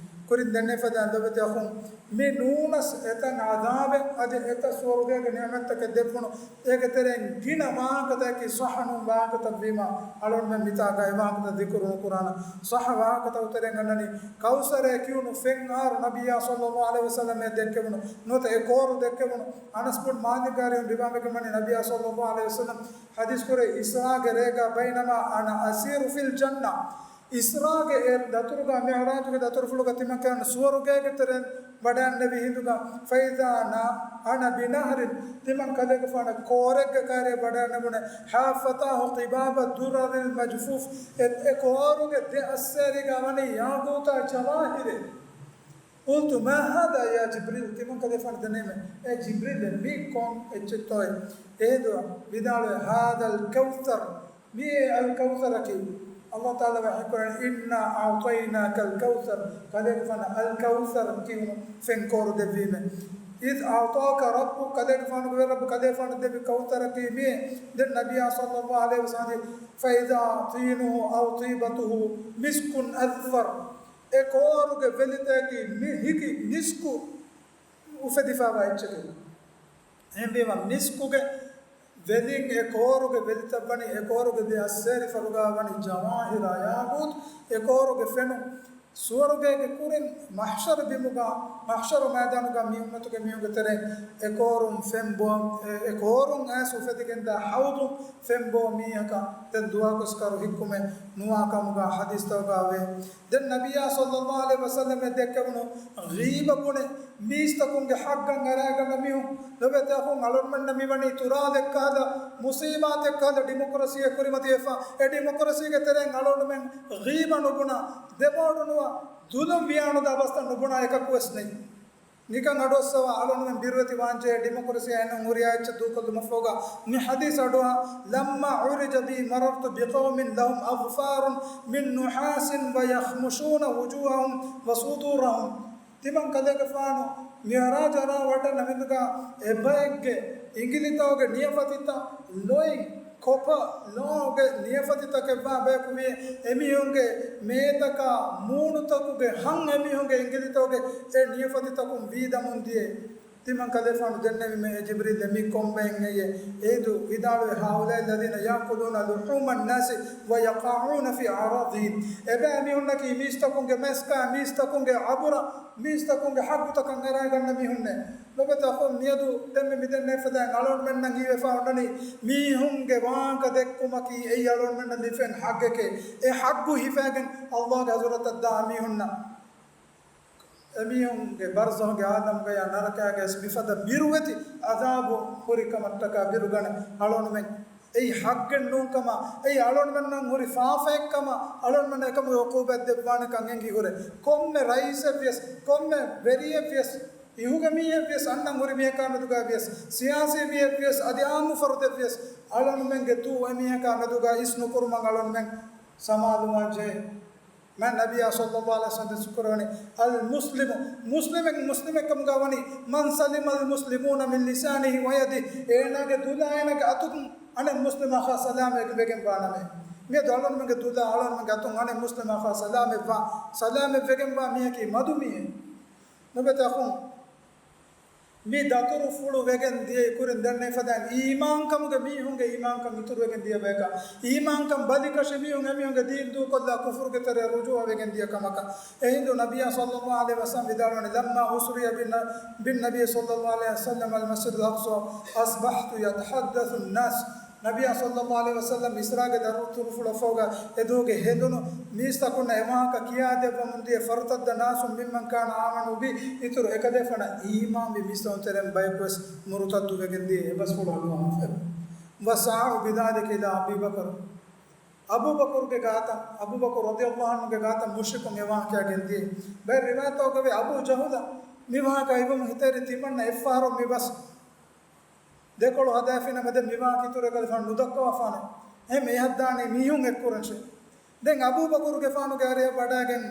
ކުރިން ދެންނެވި ފަދައިން ލޮބުވެތި އަޚުން، މި ނޫނަސް އެތައް ޢަޛާބެއް އަދި އެތައް ސުވަރުގޭގެ ނިޢުމަތްތަކެއް ދެއްވުނު، އޭގެ ތެރެއިން ގިނަ ވާހަކަތަކަކީ ޞައްޙަ ނޫން ވާހަކަތައް ވީމަ، އަޅުންމެން މިތާގަ އެ ވާހަކަތައް ޛިކުރު ނުކުރާނަން. ޞައްޙަ ވާހަކަތަކުގެ ތެރެއިން އަންނަނީ، ކައުސަރޭ ކިޔުނު ފެން އާރު ނަބިއްޔާ ޞައްލައްލާހު ޢަލައިހި ވަސައްލަމަށް ދެއްކެވުނު، ނުވަތަ އެ ކޯރު ދެއްކެވުނު. އަނަސް ބުން މާލިކް ރަޟިޔައްލާހު ޢަންހު ރިވާވެގެންވަނީ، ނަބިއްޔާ ޞައްލައްލާހު ޢަލައިހި ވަސައްލަމަ ޙަދީޘް ކުރޭ، އިސްރާގެ ރޭގަ، "بينما أنا أسير في الجنة"، އިސްރާގެ އެ ދަތުރުގަ، މިޢުރާޖުގެ ދަތުރުފުޅުގަ ތިމަން ކަލޭފާނު ސުވަރުގޭގެ ތެރެއިން ވަޑައިގެންނެވި ހިނދުގަ، "فإذا أنا، أنا بنهر"، ތިމަން ކަލޭގެފާނަށް ކޯރެއްގެ ކައިރިއަށް ވަޑައިގެންނެވުނެ، "حافتاه قباب الدر المجفوف"، އެ، އެ ކޯރުގެ ދެ އައްސޭރީގަ ވަނީ ޔާގޫތާ ޖަވާހިރެއް. "قلت ما هذا يا جبريل"، ތިމަން ކަލޭފާނަށް ދެންނެވީމެ، "އޭ ޖިބްރީލް، މީ ކޮން އެއްޗެއްތޯއޭ؟" އެހިނދު ވިދާޅުވޭ، "هذا الكوثر"، މިއީ އަލް ކައުސަރަކީ. ﷲ ތަޢާލާ ވަޙީ ކުރަނީ، "إنا أعطيناك الكوثر"، ކަލޭގެފާނަށް އަލް ކައުސަރ ކިޔުނު ފެން ކޯރު ދެއްވީމެ. "إذ أعطاك ربك"، ކަލޭގެފާނުގެ ވެރިރައްބު ކަލޭގެފާނަށް ދެއްވި ކައުސަރަކީ މިއޭ. ދެން ނަބިއްޔާ ޞައްލައްލާހު ޢަލައިހި ވަސައްލަމަ، "فإذا طينه أو طيبته مسك أذفر"، އެ ކޯރުގެ ވެލިތަކަކީ މި ހިކި މިސްކު އުފެދިފައިވާ އެއްޗެކޭ. އެހެންވީމަ، މިސްކުގެ ވެލިން އެ ކޯރުގެ ވެލިތައް ވަނީ، އެ ކޯރުގެ ދެ އައްސޭރި ފަރުގާ ވަނީ ޖަވާހިރާ ޔާގޫތު. އެ ކޯރުގެ ފެނުން ސުވަރުގޭގެ ކުރިން މަޙްޝަރު ބިމުގަ، މަޙްޝަރު މައިދާނުގަ މި އުއްމަތުގެ މީހުންގެ ތެރެއިން އެ ކޯރުން ފެން ބޯ، އެ، އެ ކޯރުން އައިސް އުފެދިގެންދާ ޙައުޟުން ފެން ބޯ މީހަކަށް ދެން ދުވަހަކުވެސް ކަރު ހިއްކުމެއް ނުވާ ކަމުގަ ޙަދީޘްތަކުގަ ވޭ. ދެން ނަބިއްޔާ ޞައްލައްލާހު ޢަލައިހި ވަސައްލަމަށް ދެއްކެވުނު ޣީބަ ބުނެ، މީސްތަކުންގެ ޙައްޤަށް އަރާގަންނަ މީހުން. ލޮބުވެތި އަޚުން، އަޅުންމެންނަށް މިވަނީ ތުރާލެއްކަހަލަ، މުޞީބާތެއްކަހަލަ ޑިމޮކްރަސީއެއް ކުރިމަތިވެފަ. އެ ޑިމޮކްރަސީގެ ތެރެއިން އަޅުންމެން ޣީބަ ނުބުނާ، ދެބޯޑުނުވާ، ޒުލުމް ވިޔާނުދާ ބަސްތައް ނުބުނާ އެކަކުވެސް ނެތް. ނިކަން އަޑުއައްސަވާ އަޅުގަނޑުމެން ބިރުވެތި ވާންޖެހޭ ޑިމޮކްރަސީއާ އެންނުން ހުރިހާ އެއްޗެއް ދޫކޮށްލުމަށްފަހުގަ މި ޙަދީޘް އަޑުއަހާ، لما عرج بي مررت بقوم لهم أظفار من نحاس ويخمشون وجوههم وصدورهم. ތިމަން ކަލޭގެފާނު މިޢުރާޖަށް އަރާ ވަޑައިގަންނަ މިއަދުގަ އެބައެއްގެ އިނގިލިތަކުގެ ނިޔަފަތިތައް ލޮތް ކޮޕަ ލޯގެ ނިޔަފަތިތަކެއްވާ ބަޔަކު ވިއޭ. އެމީހުންގެ މޭތަކާ މޫނުތަކުގެ ހަން އެމީހުންގެ އިނގިލިތަކުގެ އެ ނިޔަފަތިތަކުން ވީދަމުން ދިޔައީ. ތިމަން ކަލޭފާނު ދެންނެވީމޭ އޭ ޖިބްރީލް މީ ކޮންމެއެއް ހެއްޔޭ؟ އޭދު ވިދާޅުވި، هؤلاء الذين يأكلون لحوم الناس ويقعون في أعراضهم. އެބައިމީހުންނަކީ މީސްތަކުންގެ މަސްކާ، މީސްތަކުންގެ އަބުރަ، މީސްތަކުންގެ ޙައްޤުތަކަށް އެރާގަންނަ މީހުންނޭ. ލޮބެތަ އަޚުން މިއަދު ދެންމެ މިދެންނެވި ފަދައިން އަޅުގަނޑުމެންނަށް ހީވެފަ އޮންނަނީ މީހުންގެ ވާހަކަ ދެއްކުމަކީ އެއީ އަޅުގަނޑުމެންނަށް ލިބިފައި އޮންނަ ޙައްޤެކޭ. އެ ޙައްޤު ހިފައިގެން ﷲގެ ޙަޟްރަތަށް ދާ މީހުންނަށް އެމީހުންގެ ބަރްޒަޚުގެ ޢާލަމުގަޔާ ނަރަކައިގަޔަސް މިފަދަ ބިރުވެތި ޢަޛާބު ހުރި ކަމަށްޓަކާ ބިރުގަނެ އަޅުގަނޑުމެން އެއީ ޙައްޤެއް ނޫން ކަމަށް، އެއީ އަޅުގަނޑުމެންނަށް ހުރި ފާފައެއް ކަމަށް، އަޅުގަނޑުމެންނަށް އެކަމުގެ ޢުޤޫބަތް ދެއްވާނެކަން އެނގި ހުރެ. ކޮންމެ ރައީސެއްވިޔަސް، ކޮންމެ ވެރިއެއްވިޔަސް، އިހުގެ މީހެއްވިޔަސް، އަންނަން ހުރި މީހަކާ މެދުގަ ވިޔަސް، ސިޔާސީ މީހެއްވިޔަސް، އަދި ޢާއްމު ފަރުދެއްވިޔަސް، އަޅުގަނޑުމެންގެ ދޫ އެމީހަކާ މެދުގަ އިސްނުކުރުމަށް އަޅުގަނޑުމެން ސަމާލުވާން ޖެހޭ. މާތް ނަބިއްޔާ ޞައްލައްލާހު ޢަލައިހި ވަސައްލަމް ދަސްކުރެވުނީ، އަލް މުސްލިމު، މުސްލިމެއް މުސްލިމެއްކަމުގަ ވަނީ، މަން ސަލިމަލް މުސްލިމޫނަ މިން ލިސާނިހި ވަޔަދިހި، އޭނާގެ ދުލާ އޭނާގެ އަތުން އަނެއް މުސްލިމާ ސަލާމަތް ވެގެން ވާނަމޭ. މިއަދު އަޅުގަނޑުމެންގެ ދުލާ އަޅުގަނޑުމެންގެ އަތުން އަނެއް މުސްލިމާ ސަލާމަތްވާ، ސަލާމަތް ވެގެންވާ މީހަކީ މަދު މީހެއް. ނުބެތަ އަޚުން، މި ދަތުރުފުޅު ވެގެން ދިޔައީ ކުރިން ދެންނެވި ފަދައިން އީމާންކަމުގެ މީހުންގެ އީމާންކަން އިތުރުވެގެން ދިޔަ ބަޔަކަށް، އީމާންކަން ބަލިކަށި މީހުން އެމީހުންގެ ދީން ދޫކޮށްލާ ކުފުރުގެ ތެރެއަށް ރުޖޫޢަވެގެން ދިޔަ ކަމަކަށް. އެހިނދު ނަބިއްޔާ ޞައްލައްލާހު ޢަލައިހި ވަސައްލަމް ވިދާޅުވަނީ، لما أسري بالن-، بالنبي صلى الله عليه وسلم المسجد الأقصى أصبحت يتحدث الناس. ނަބިއްޔާ ޞައްލައްލާހު ޢަލައިހި ވަސައްލަމް އިސްރާގެ ދަތުރުފުޅަށްފަހުގަ އެދުވަހުގެ ހެނދުނު މީސްތަކުންނަށް އެ ވާހަކަ ކިޔާދެއްވަމުން ދިޔަ، فارتد ناس ممن كان آمنوا بي، އިތުރު އެކަލޭފާނަށް އީމާންވި މީސްތަކުން ތެރެއިން ބަޔަކުވެސް މުރުތައްދުވެގެން ދިޔަ އެބަސްފުޅު އަޑުއަހާފައެވެ. وسعوا بذلك إلى أبي بكر. އަބޫބަކުރުގެ ގާތަށް، އަބޫބަކުރު ރަޟިޔައްލާހު ޢަންހުގެ ގާތަށް މުޝްރިކުން އެ ވާހަކަ ގެންދިޔަ. ބައެއް ރިވާޔަތްތަކުގައި އަބޫ ޖަހުލަށް މި ވާހަކަ އިވުމުން ހިތަށް އެރި ތިމަންނަ އެއްފަހަރު މި ބަސް ދެކޮޅު ހަދާފިނަމަ ދެން މިވާ ކިތުރު އެކަލޭފާނު ނުދައްކަވާފާނެ. އެހެން އެހަށްދާނީ މީހުން އެއްކުރަންށޭ. ދެން އަބޫބަކުރުގެފާނުގެ އަރިހަށް ވަޑައިގެން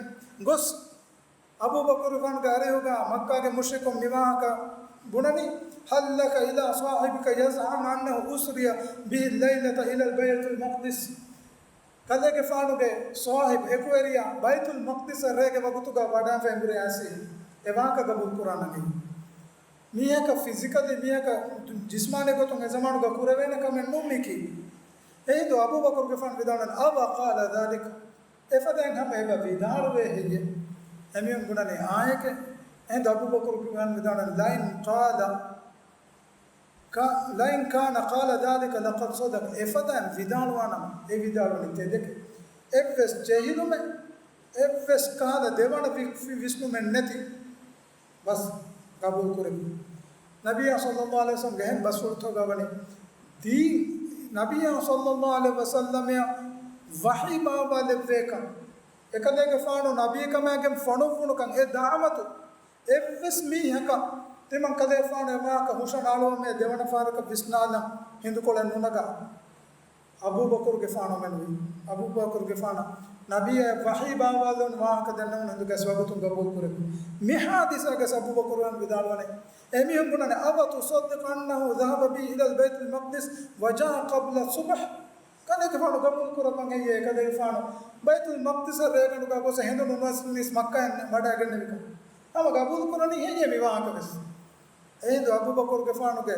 ގޮސް، އަބޫބަކުރުގެފާނުގެ އަރިހުގަ މައްކާގެ މުޝްރިކުން މިވާހަކަ ބުނަނީ، هل لك إلى صاحبك يزعم أنه أسري به الليلة إلى البيت المقدس؟ ކަލޭގެފާނުގެ ޞާޙިބު އެކުވެރިޔާ ބައިތުލް މަޤްދިސަށް ރޭގެ ވަގުތުގަ ވަޑައިގެންފަ އެނބުރި އައިސީ އެ ވާހަކަ ގަބޫލު ކުރާނަނީ. މީހަކަށް ފިޒިކަލީ މީހަކަށް ޖިސްމާނީ ގޮތުން އެ ޒަމާނުގަ ކުރެވޭނެ ކަމެއް ނޫން މީކީ. އެހިނދު އަބޫބަކުރުގެފާނު ވިދާޅުވަނީ، أو قال ذلك، އެފަދައިން ހަމަ އެބަ ވިދާޅުވޭ ހެއްޔެވެ؟ އެމީހުން ބުނަނީ އާނއެކޭ. އެހިނދު އަބޫބަކުރުގެފާނު ވިދާޅުވަނީ، لئن قال، ك-، لئن كان قال ذلك لقد صدق، އެފަދައިން ވިދާޅުވާނަމަ އެ ވިދާޅުވަނީ ތެދެކޭ. އެއްވެސް ޖެހިލުމެއް، އެއްވެސް ކަހަލަ ދެވަނަ ވި-، ވި-، ވިސްނުމެއް ނެތި ބަސް ގަބޫލު ކުރެއްވި. ނަބިއްޔާ ޞައްލައްލާހު ޢަލައިހި ވަސައްލަމްގެ އެހެން ބަސްފުޅުތަކުގަ ވަނީ، ދީ-، ނަބިއްޔާ ޞައްލައްލާހު ޢަލައިހި ވަސައްލަމަށް ވަޙީ ބާއްވާލެއްވޭކަން، އެކަލޭގެފާނު ނަބީކަމާގެން ފޮނުއްވުނުކަން އެ ދަޢުވަތު އެއްވެސް މީހަކަށް ތިމަން ކަލޭފާނު އެ ވާހަކަ ހުށަހަޅުވަމޭ ދެވަނަ ފަހަރަކަށް ވިސްނާލަން ހިނދުކޮޅެއް ނުނަގާ. އަބޫބަކުރުގެފާނު މެނުވީ. އަބޫބަކުރުގެފާނަށް ނަބިއްޔާ ވަޙީ ބާއްވާލުން ވާހަކަ ދެންނެވުނު ހިނދުގަސް ވަގުތުން ގަބޫލު ކުރެއްވި. މި ޙާދިސާގަސް އަބޫބަކުރު ވިދާޅުވަނީ، އެމީހުން ބުނަނީ، أو تصدق أنه ذهب به إلى بيت المقدس وجاء قبل الصبح؟ ކަލޭގެފާނު ގަބޫލު ކުރައްވަން ހެއްޔޭ؟ ކަލޭގެފާނު ބައިތުލް މަޤްދިސަށް ރޭގަނޑުގަ ގޮސް ހެނދުނު ނުވަސް މީސް މައްކާއިން ވަޑައިގެންނެވިކަން ހަމަ ގަބޫލު ކުރަނީ ހެއްޔޭ މި ވާހަކަވެސް؟ އެހިނދު އަބޫބަކުރުގެފާނުގެ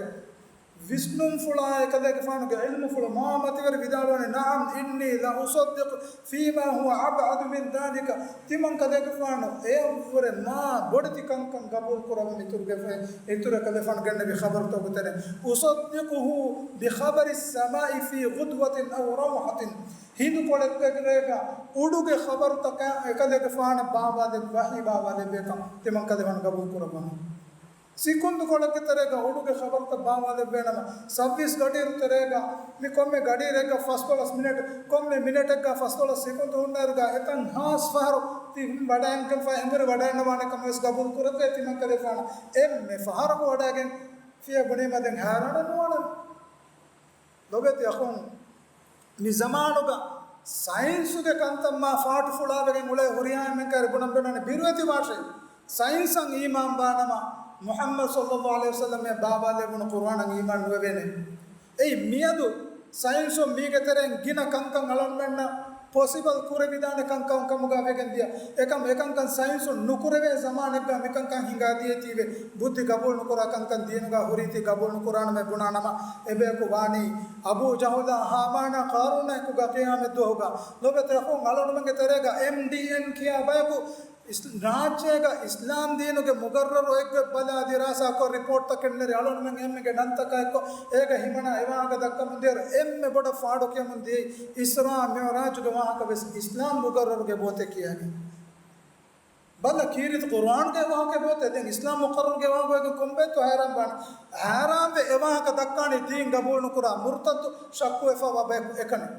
ވިސްނުންފުޅާ އެކަލޭގެފާނުގެ ޢިލްމުފުޅު މާ މަތިވެރި ވިދާޅުވަނީ، نعم، إني لأصدق فيما هو أبعد من ذلك. ތިމަން ކަލޭގެފާނު އެއަށްވުރެ މާ ބޮޑެތި ކަންކަން ގަބޫލު ކުރައްވަމުން އިތުރުގެ، އިތުރު އެކަލޭގެފާނު ގެންނެވި ޚަބަރުތަކުގެ ތެރެއިން. أصدقه بخبر السماء في غدوة أو روحة. ހިނދުކޮޅެއްގެ ރޭގަ އުޑުގެ ޚަބަރުތަކާ އެކަލޭގެފާނަށް ބާއްވާލެއް، ވަޙީ ބާއްވާލެއްވޭކަން ތިމަން ކަލޭގެފާނު ގަބޫލު ކުރައްވަމުން. ސިކުންދު ކޮޅެއްގެ ތެރޭގަ އުޑުގެ ޚަބަރުތައް ބާވާލެއްވޭނަމަ، ސައުވީސް ގަޑިއިރު ތެރޭގަ މި ކޮންމެ ގަޑިއިރެއްގަ ފަސްދޮޅަސް މިނެޓް، ކޮންމެ މިނެޓެއްގަ ފަސްދޮޅަސް ސިކުންދު ހުންނައިރުގަ އެތަން ހާސް ފަހަރު ތި ވަޑައިގެންފަ އެނބުރި ވަޑައިންނަވާނެ ކަމަށް ވެސް ގަބޫލު ކުރެއްވޭ ތިމަން ކަލޭފާނަށް. އެންމެ ފަހަރަކު ވަޑައިގެން ފިޔަ ބުނީމަ ދެން ހައިރާނެއް ނުވާނެ. ލޮބެތި އަޚުން، މި ޒަމާނުގަ ސައިންސުގެ ކަންތައް މާ ފާޓުފުޅާވެގެން އުޅޭ ހުރިހާ އެންމެން ކައިރި ބުނަން ބުނަން ބިރުވެތި ވާށޭ. ސައިންސަށް އީމާން ވާނަމަ، މުޙައްމަދު ޞައްލައްލާހު ޢަލައިހި ވަސައްލަމް ބާވާލެވުނު ޤުރުއާނަށް އީމާން ނުވެވޭނެ. އެއީ މިއަދު ސައިންސުން މީގެ ތެރެއިން ގިނަ ކަންކަން އަޅަންމެންނަށް ޕޮސިބަލް ކުރެވިދާނެ ކަންކަން ކަމުގަ ވެގެން ދިޔަ. އެކަމް އެކަންކަން ސައިންސުން ނުކުރެވޭ ޒަމާނެއްގަ މިކަންކަން ހިނގާދިޔައީތީވެ. ބުއްދި ގަބޫލު ނުކުރާ ކަންކަން ދީނުގަ ހުރީތީ ގަބޫލު ނުކުރާނަމޭ ބުނާނަމަ، އެބަޔަކު ވާނީ އަބޫ ޖަހުލާ، ހާމާނާ، ޤާރޫނާ އެކުގަ ޤިޔާމަތް ދުވަހުގަ. ލޮބެތި އަޚުން، އަޅުންމެންގެ ތެރޭގަ އެމްޑީއެން ކިޔާ ބަޔަކު އިސް-، ރާއްޖޭގަ އިސްލާމް ދީނުގެ މުގައްރަރު އެއްގޮތް ބަލާ ދިރާސާކޮށް ރިޕޯޓްތަކެއް ނެރި އަޅުންމެން އެންމެގެ ނަންތަކާ އެއްކޮށް، އޭގަ ހިމަނާ އެވާހަކަ ދައްކަމުން ދިޔައިރު އެންމެ ބޮޑަށް ފާޑުކިޔަމުން ދިޔައީ އިސްރާ މިޢުރާޖުގެ ވާހަކަ ވެސް އިސްލާމް މުގައްރަރުގެ ބޯތެއް ކިޔައިގެން. ބަލަ ކީރިތި ޤުރުއާންގެ ވާހަކަ ބޯތެއް ދެން އިސްލާމް މުގައްރަރުގެ ވާހަކަ ކޮންބައެއްތޯ ހައިރާން ވާނެ. ހައިރާންވެ އެވާހަކަ ދައްކާނީ ދީން ގަބޫލު ނުކުރާ މުރްތައްދު ޝައްކުވެފަވާ ބަޔަކު އެކަނި.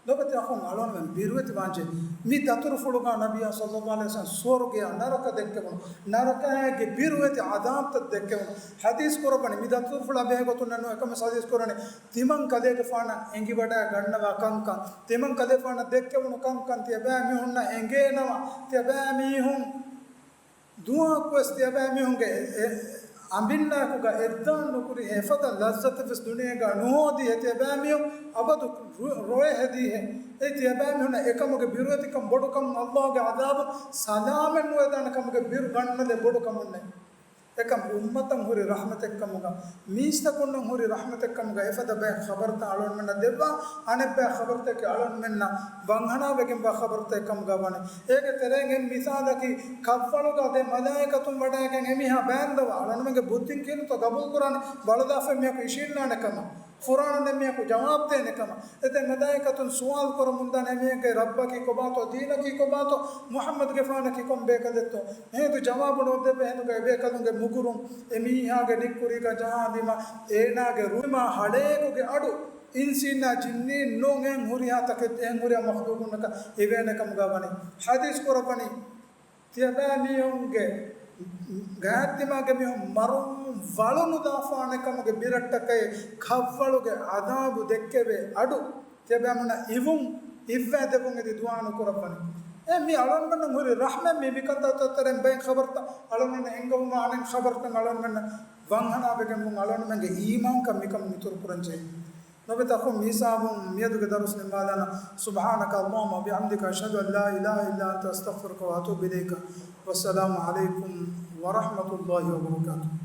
ލޮބެތި އަޚުން އަޅުންމެން ބިރުވެތި ވާންޖެ މި ދަތުރުފުޅުގަ ނަބިއްޔާ ޞައްލައްލާހު ޢަލައިހި ވަސައްލަމް ސުވަރުގެއާ ނަރަކަ ދެއްކެވުނު، ނަރަކައިގެ ބިރުވެތި ޢަޛާބުތައް ދެއްކެވުނު. ޙަދީޘް ކުރައްވަނީ މި ދަތުރުފުޅާ ބެހޭގޮތުންނެއް ނޫން، އެކަމެސް ޙަދީޘް ކުރަނީ ތިމަން ކަލޭގެފާނަށް އެނގިވަޑައި ގަންނަވާ ކަންކަން، ތިމަން ކަލޭފާނަށް ދެއްކެވުނު ކަންކަން ތިޔަބައި މީހުންނަށް އެނގޭނަމަ، ތިޔަބައި މީހުން ދުވަހަކުވެސް ތިޔަބައިމީހުންގެ އެ-، އެ-، އަނބިންނާއެކުގަ އެއްދާން ނުކުރި އެފަދަ ލައްޒަތެއް ވެސް ދުނިޔޭގަ ނުހޯދި ހޭ ތިޔަބައިމީހުން އަބަދު ރު-، ރޮއެ ހެދީ ހޭ. އެ ތިޔަބައިމީހުންނަށް އެކަމުގެ ބިރުވެތިކަން ބޮޑުކަން ﷲ ގެ ޢަޛާބު ސަލާމަތް ނުވެދާނެ ކަމުގެ ބިރު ގަންނަލެއް ބޮޑުކަމުންނޭ. އެކަމް އުއްމަތަށް ހުރި ރަޙްމަތެއްކަމުގަ، މީސްތަކުންނަށް ހުރި ރަޙްމަތެއްކަމުގަ އެފަދަ ބައެއް ޚަބަރުތައް އަޅުންމެންނަށް ދެއްވާ، އަނެއްބައި ޚަބަރުތަކެއް އަޅުންމެންނަށް ވަންހަނާވެގެންވާ ޚަބަރުތައް ކަމުގަ ވަނީ. އޭގެ ތެރެއިން އެއް މިސާލަކީ، ކަށްވަޅުގަ ދެ މަލާއިކަތުން ވަޑައިގެން އެމީހާ ބާންދަވާ، އަޅުންމެންގެ ބުއްދިން ކިހިނެއްތޯ ގަބޫލުކުރާނެ، ބަޅުލާފަ އެމީހަކު އިށީންނާނެ ކަމަށް، ފުރާނަން އެމީހަކު ޖަވާބު ދޭނެ ކަމަށް. އެ ދެ މަލާއިކަތުން ސުވާލު ކުރަމުންދާނެ އެމީހެއްގެ ރައްބަކީ ކޮބާތޯ، ދީނަކީ ކޮބާތޯ، މުޙައްމަދުގެފާނަކީ ކޮން ބޭކަލެއްތޯ. މިހިނދު ޖަވާބު ނޯންދެވޭ ހިނދުގަ އެބޭކަލުންގެ މުގުރުން އެމީހާގެ ނިއްކުރީގަ ޖަހާ ދިމާ އޭނާގެ ރުއިމާ ހަޅޭގުގެ އަޑު އިންސީންނާ ޖިންނީން ނޫން އެހެން ހުރިހާ ތަކެއް އެހެން ހުރިހާ މަޚްލޫޤުންނަކަށް އިވޭނެ ކަމުގަ ވަނީ. ޙަދީޘް ކުރައްވަނީ، ތިޔަބައިމީހުންގެ ގާތްދިމާގެ މީހުން މަރުވުން ވަޅު ނުދާފާނެ ކަމުގެ ބިރަށްޓަކައި ކަށްވަޅުގެ ޢަޛާބު ދެއްކެވޭ އަޑު ތިޔަބައިމީހުންނަށް އިވުން، އިއްވައިދެވުން އެދި ދުޢާ ނުކުރައްވަނީ. އެ މި އަޅުންމެންނަށް ހުރި ރަޙްމަތް މި، މިކަންތައްތައް ތެރެއިން ބައެއް ޚަބަރުތައް އަޅުންނަށް އެންގެވުމާ އަނެއް ޚަބަރުތައް އަޅުންމެންނަށް ވަންހަނާވެގެންވުން އަޅުންމެންގެ އީމާންކަން މިކަމުން އިތުރުކުރަންޖެހޭ. ލޮބެތި އަޚުން މި ހިސާބުން މިއަދުގެ ދަރުސް ނިންމާލާނަން. سبحانك اللهم وبحمدك، أشهد أن لا إله إلا أنت، أستغفرك وأتوب إليك. والسلام عليكم ورحمة الله وبركاته.